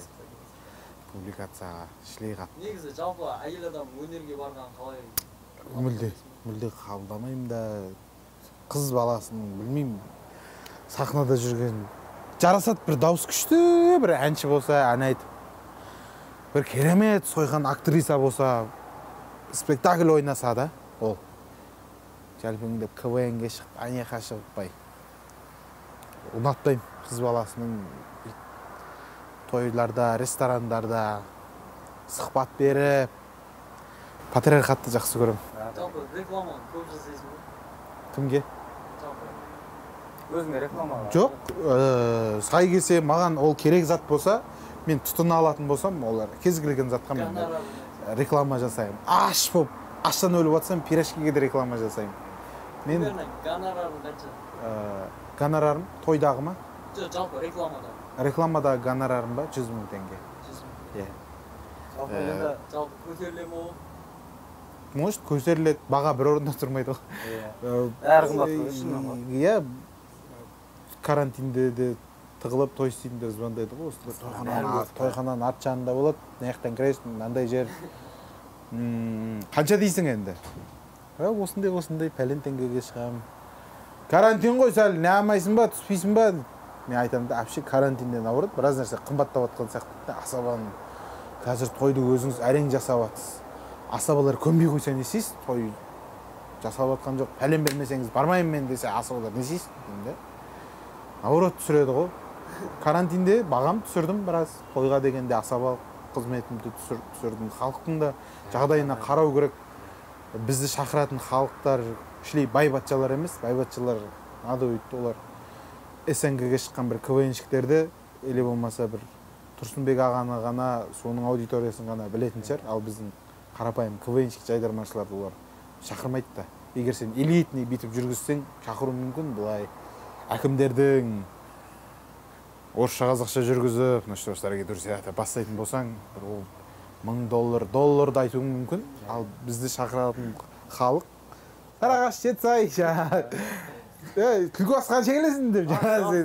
Публикацияға, шілей қатты. Негізі жалпы әйел адам өнерге барған қалай? Мүлде қабылдамаймын да. Қыз баласының, білмеймін, сахнада жүрген жарасады, бір дауыс күшті, бір әнші болса, ән айтып, бір керемет сойқан актриса болса, спектакль ойнаса да, ол жәлпіңдеп КВН-ге шығып, анеқа шығып бай. Ұнатпаймын қыз баласының тойларда, ресторандарда сұхбат беріп, патриархатты жақсы көремін. Жалпы реклама көп жасайсың ба? Кімге? Жалпы. Өзіңе реклама? Жоқ, сай келсе, маған ол керек зат болса, мен тұтына алатын болсам, олар кез келген затқа мен реклама жасаймын. Аш болып, аштан өліп жатсам, пирожкиге де реклама жасаймын. Мен гонорарым қанша? Гонорарым тойдағы ма? Жоқ, жалпы рекламада. Рекламадағы гонорарым ба? 100 000 теңге. 100 000. Иә. Жалпы енді жалпы көтеріле ме ол? Может, көтеріледі, баға бір орында тұрмайды ғой. Иә. Бәрі қымбат қой, шынымен ғой. Иә. Карантинде де тығылып той істейтіндер звондайды ғой, осындай тойхананың арт жағында болады, мына жақтан кіресің, мынандай жер. Қанша дейсің енді? Осындай, осындай пәлен теңгеге шығамын. Карантин ғой, сәл не алмайсың ба, түспейсің ба? Мен айтамын да, вообще карантинден ауырады, біраз нәрсе қымбаттап жатқан сияқты. Асабаны қазір тойды өзіңіз әрең жасап жатсыз. Асабалар көнбей қойса не істейсіз? Той жасап жатқан жоқ, пәлен бермесеңіз бармаймын мен десе, асабалар не істейсіз? Деймін да. Наоборот түсіреді ғой. Карантинде бағам түсірдім біраз. Тойға дегенде асаба қызметімді түсірдім. Халықтың да жағдайына қарау керек. Бізді шақыратын халықтар шілей бай-батшалар емес, бай-батшалар надо өйтті, олар СНГ-ге шыққан бір КВНщиктерді, или болмаса бір Тұрсынбек ағаны ғана, соның аудиториясын ғана білетін шығар. Ал біздің қарапайым КВНщик жайдарманшыларды олар шақырмайды да. Егер сен элитный бүйтіп жүргізсең, шақыру мүмкін. Былай әкімдердің орысша қазақша жүргізіп, ну что ж, дорогие друзья, бастайтын болсаң, бір ол $1000 долларды айтуың мүмкін. Ал бізді шақыратын халық Сарыағаш, Жетісай, күлкі асқан шегелесің деп, жаңағы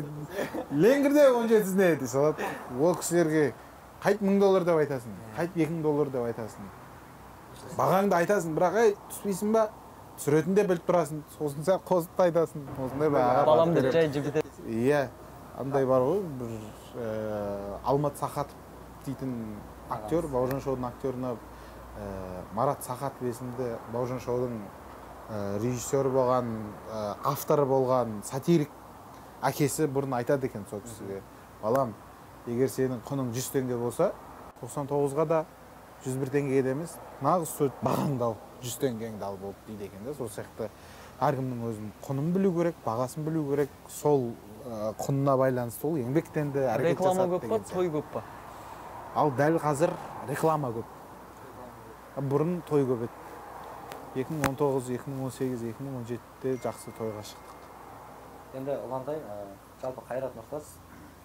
Ленгірде 17-сіне дей салады. Ол кісілерге қайт $1000 деп айтасың, қайт $2000 деп айтасың. Бағаңды айтасың, бірақ ей, түспейсің ба? Түсіретін де біліп тұрасың, сосын сәл қосып та айтасың. Осындай баға. Балам деп жай жібітеді. Иә, андай бар ғой, бір Алмат Сахатов дейтін актер, Бауыржан шоудың актерына Марат Сахатов есімді Бауыржан шоудың режиссері болған, авторы болған сатирик әкесі бұрын айтады екен сол кісіге. Балам, егер сенің құның 100 теңге болса, 99-ға да 101 теңгеге де емес, нағыз сөз бағаңды ал, 100 теңгеңді ал болып дейді екен да. Сол сияқты әркімнің өзінің құнын білу керек, бағасын білу керек. Сол құнына байланысты ол еңбектенді, әрекет жасады. Реклама көп па, той көп па? Ал дәл қазір реклама көп. Бұрын той көп еді. 2019, 2018, 2017-те жақсы тойға шықтық. Енді Ұлантай, жалпы Қайрат Нұртас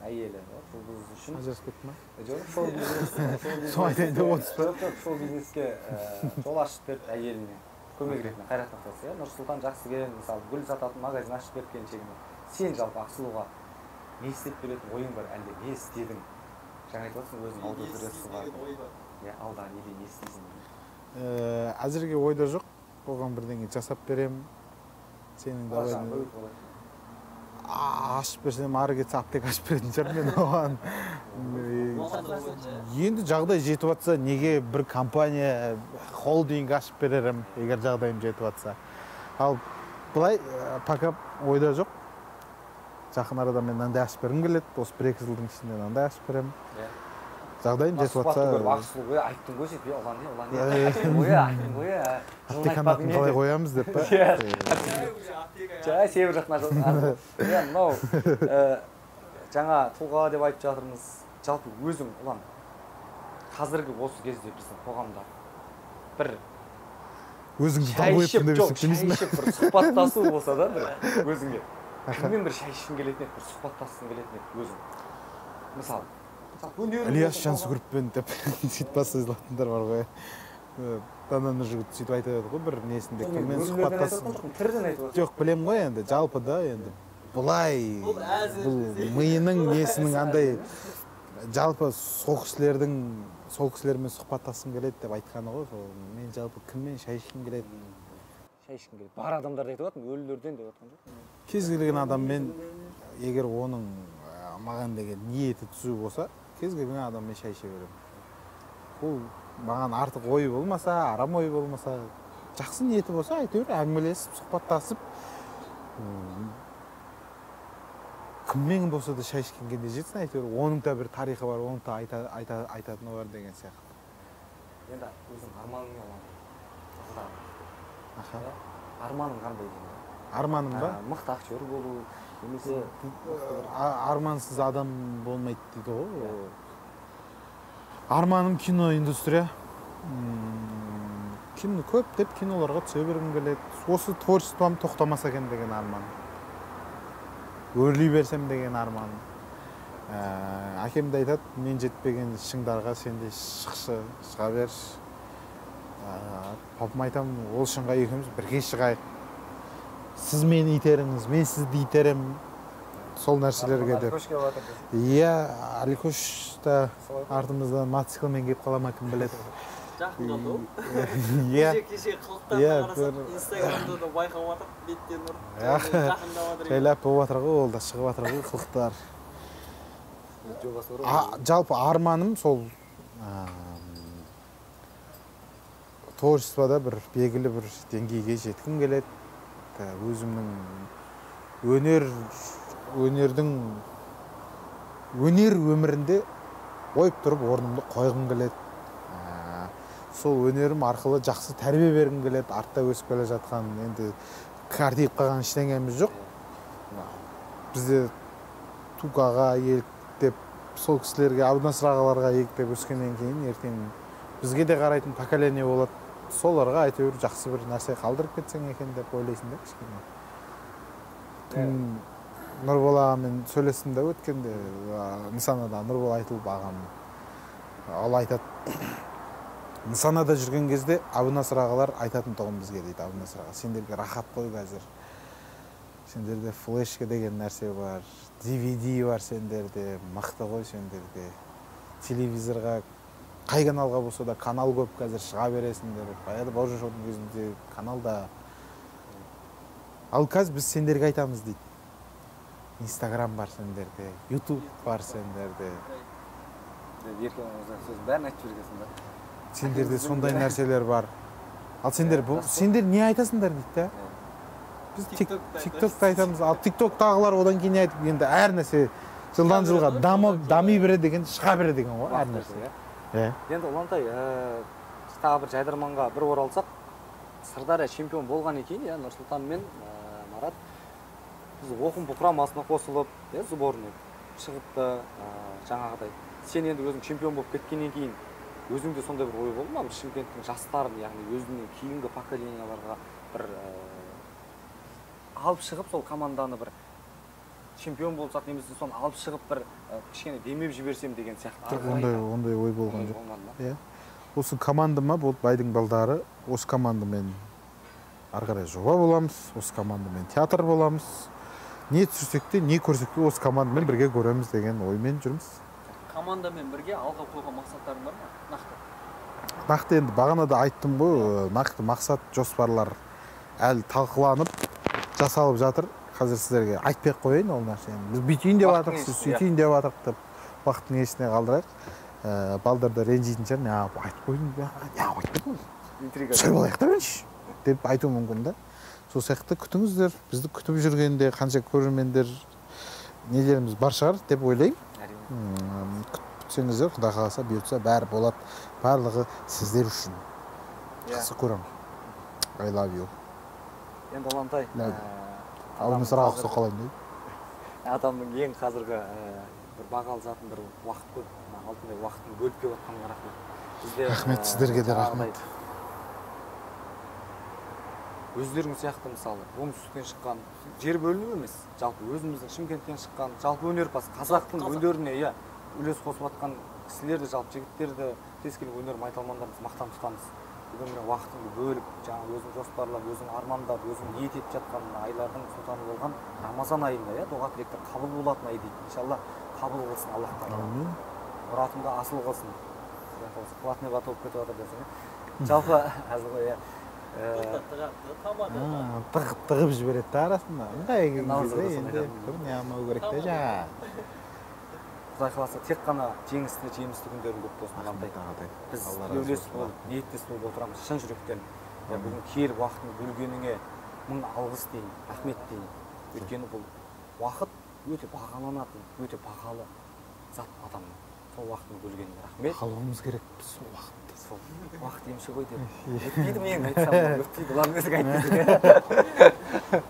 әйелі, жұлдыз үшін. Ажырасып кетті ма? Жоқ, шоу бизнес. Сол айтайын деп отырсыз ба? Жоқ, шоу бизнеске жол ашып берді әйеліне, көмек ретінде Қайрат Нұртас. Нұрсұлтан Жақсыген, мысалы, гүл сататын магазин ашып беріп келіншегіне. Сен жалпы Ақсұлуға не істеп беретін ойың бар, әлде не істедің? Жаңа айтып отырсың, өзің аудиториясы бар. Иә, алда неде не істейсің? Әзірге ойда жоқ. Оған бірдеңе жасап берем. Сенің давай ашып берсем, ары кетсе аптека ашып беретін шығармын мен оған. Енді жағдай жетіп жатса, неге бір компания, холдинг ашып берерім, егер жағдайым жетіп жатса. Ал былай пока ойда жоқ. Жақын арада мен мынандай ашып бергім келеді. Осы 1-2 жылдың ішінде мынандай ашып беремін. Жағдайым жетіп жатса. Ақсұлу ғой, айттың ғой сөйтіп, ұлан не, ұлан не, айттың ғой, айттың ғой. Аптеканың атын қалай қоямыз деп па? Жай, себір жақтан. Иә, мынау жаңа тұлға деп айтып жатырмыз. Жалпы өзің, ұлан, қазіргі осы кезде біздің қоғамда бір өзіңді долбоебпін деп есептемейсің бе? Шай ішіп бір сұхбаттасу болса да бір өзіңе. Кіммен бір шай ішкің келетін еді, бір сұхбаттасқың келетін еді өзің? Мысалы, Ілияс Жансүгіровпен деп сөйтіп бастайтындар бар ғой. Дана Нұржігіт сөйтіп айтады ғой бір несінде, кіммен сұхбаттасқың. Тіріден айтып отыр. Жоқ, білем ғой енді, жалпы да енді былай бұл миының несінің андай жалпы сол кісілердің, сол кісілермен сұхбаттасқым келеді деп айтқаны ғой. Сол мен жалпы кіммен шай ішкім келеді? Шай ішкім келеді. Бар адамдарды айтып жатырмын, өлілерден деп жатқан жоқпын. Кез келген адаммен, егер оның маған деген ниеті түзу болса, кез келген адаммен шай іше беремін. Ол маған артық ойы болмаса, арам ойы болмаса, жақсы ниеті болса, әйтеуір әңгімелесіп, сұхбаттасып, кіммен болса да шай ішкенге де жетсін, әйтеуір оның да бір тарихы бар, оның да айтатыны бар деген сияқты. Енді өзің арманың не olan? Арманың қандай деймін? Арманым ба? Мықты актер болу, немесе армансыз адам болмайды дейді ғой. Арманым кино индустрия. Кино көп деп киноларға түсе бергім келеді. Осы творчеством тоқтамаса екен деген арман. Өрлей берсем деген арман. Әкем де айтады, мен жетпеген шыңдарға сен де шықшы, шыға берші. Папам айтам, ол шыңға екеуміз бірге шығайық. Сіз мені итеріңіз, мен сізді итерем. Сол нәрселерге деп. Иә, Аликош та артымыздан мотоциклмен келіп қала ма, кім біледі. Жақындады ол. Иә. Кеше қылықтарына қарасақ, Инстаграмда да байқап жатыр, беттен ұрып, жақындап жатыр. Жайлап болып жатыр ғой, ол да шығып жатыр ғой қылықтар. Жалпы арманым сол творчествода бір белгілі бір деңгейге жеткім келеді. Өзімнің өнер өмірінде ойып тұрып орнымды қойғым келеді. Сол өнерім арқылы жақсы тәрбие бергім келеді. Артта өсіп келе жатқан, енді кәртиіп қалған ештеңеміз жоқ. Бізде Тукаға еліктеп, сол кісілерге, Әбдінасыр ағаларға еліктеп өскеннен кейін ертең бізге де қарайтын поколение болады. Соларға әйтеуір жақсы бір нәрсе қалдырып кетсең екен деп ойлайсың да кішкене. Нұрбол ағамен сөйлестім да өткенде, Нысанада Нұрбол айтылып ағам. Ол айтады, Нысанада жүрген кезде Әбдінасыр ағалар айтатын тұғын бізге дейді. Әбдінасыр аға, сендерге рахат қой қазір. Сендерде флешка деген нәрсе бар, DVD бар сендерде, мықты ғой сендерде. Телевизорға қай каналға болса да канал көп қазір шыға бересіңдер. Баяғыда Бауыржан шоудың кезінде каналда. Ал қазір біз сендерге айтамыз дейді. Инстаграм бар сендерде, Ютуб бар сендерде. Еркін сөзін бәрін айтып жібергенсің да. Сендерде сондай нәрселер бар. Ал сендер бұл, сендер не айтасыңдар дейді да. Біз TikTok'та айтамыз. Ал TikTok'тағылар одан кейін не айтып, енді әр нәрсе жылдан жылға дами береді деген, шыға береді деген ғой әр нәрсе. Енді Ұлантай, тағы бір жайдарманға бір оралсақ, Сырдария чемпион болған екен, Нұрсұлтан мен Марат біз оқым құрамасына қосылып, сборный шығыпты, жаңағыдай. Сен енді өзің чемпион болып кеткеннен кейін өзіңде сондай бір ой болды ма? Бір Шымкенттің жастарын, яғни өзіңнен кейінгі поколенияларға бір алып шығып, сол команданы бір чемпион болсақ, немесе соны алып шығып бір кішкене демеп жіберсем деген сияқты. Ондай ой болған жоқ. Иә. Осы командама болды байдың балдары, осы командамен ары қарай жоба боламыз, осы командамен театр боламыз. Не түсірсек те, не көрсек те осы командамен бірге көреміз деген оймен жүрміз. Командамен бірге алға қойған мақсаттарың бар ма? Нақты. Нақты енді бағана да айттым ғой, нақты мақсат, жоспарлар әлі талқыланып, жасалып жатыр. Қазір сіздерге айтпай ақ қояйын ол нәрсені. Біз бүйтейін деп жатырық, сіз сөйтейін деп жатырық деп уақыттың есіне қалдырайық. Балдар да ренжитін шығар, неғып айтып қойдың, неғып айтпадың? Түсіріп алайық та бірінші деп айтуы мүмкін да. Сол сияқты күтіңіздер, бізді күтіп жүргенде қанша көрермендер нелеріміз бар шығар деп ойлаймын. Күтсеңіздер, Құдай қаласа, бұйыртса бәрі болады. Барлығы сіздер үшін. Жақсы көремін. I love you. Енді Ұлантай, Алдымыз сұрақ соқалайын дейді. Адамның ең қазіргі бір бағалы затын бір уақыт қой, алтындай уақытын бөліп келіп жатқаныңа рахмет. Рахмет, сіздерге де рахмет. Өздерің сияқты мысалы оңтүстіктен шыққан, жер бөліну емес, жалпы өзіміздің Шымкенттен шыққан, жалпы өнерпаз, қазақтың өнеріне иә үлес қосып жатқан кісілерді, жалпы жігіттерді, кез келген өнер майталмандарымыз мақтан тұтамыз. Бүгін міне уақытыңды бөліп, жаңа өзің жоспарлап, өзің армандап, өзің ниет етіп жатқан айлардың сұлтаны болған Рамазан айында, иә, дұға тілектер қабыл болатын ай дейді. Иншалла қабыл қылсын Аллах тағала. Әмин. Мұратыңды асыл қылсын. Платный вата болып кетіп жатыр десең, иә. Жалпы әзіл ғой, иә. Тығып жібереді да арасында. Ыңғай келген кезде енді бір не алмау керек те жаңа. Құдай қаласа тек қана жеңісті, жемісті күндерің көп болсын, Ұлантай. Біз тілеулес болып, ниеттес болып отырамыз шын жүректен. Бүгін келіп уақытыңды бөлгеніңе мың алғыс дейін, рахмет дейін. Өйткені бұл уақыт өте бағаланатын, өте бағалы зат адамның. Сол уақытын бөлгеніңе рахмет. Қалуымыз керек біз сол уақытты. Сол уақыт емші ғой деп. Өтпейді мен айтсам, өтпейді, ұлан өзің айт десең.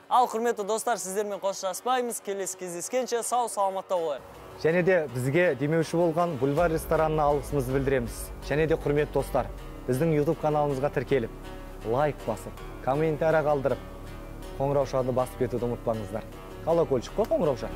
Ал, құрметті достар, сіздермен қоштаспаймыз. Келесі кездескенше сау саламатта болайық. Және де бізге демеуші болған Бульвар ресторанына алғысымызды білдіреміз. Және де құрметті достар, біздің YouTube каналымызға тіркеліп, лайк басып, комментарий қалдырып, қоңыраушаны басып кетуді ұмытпаңыздар. Колокольчик қой қоңырауша.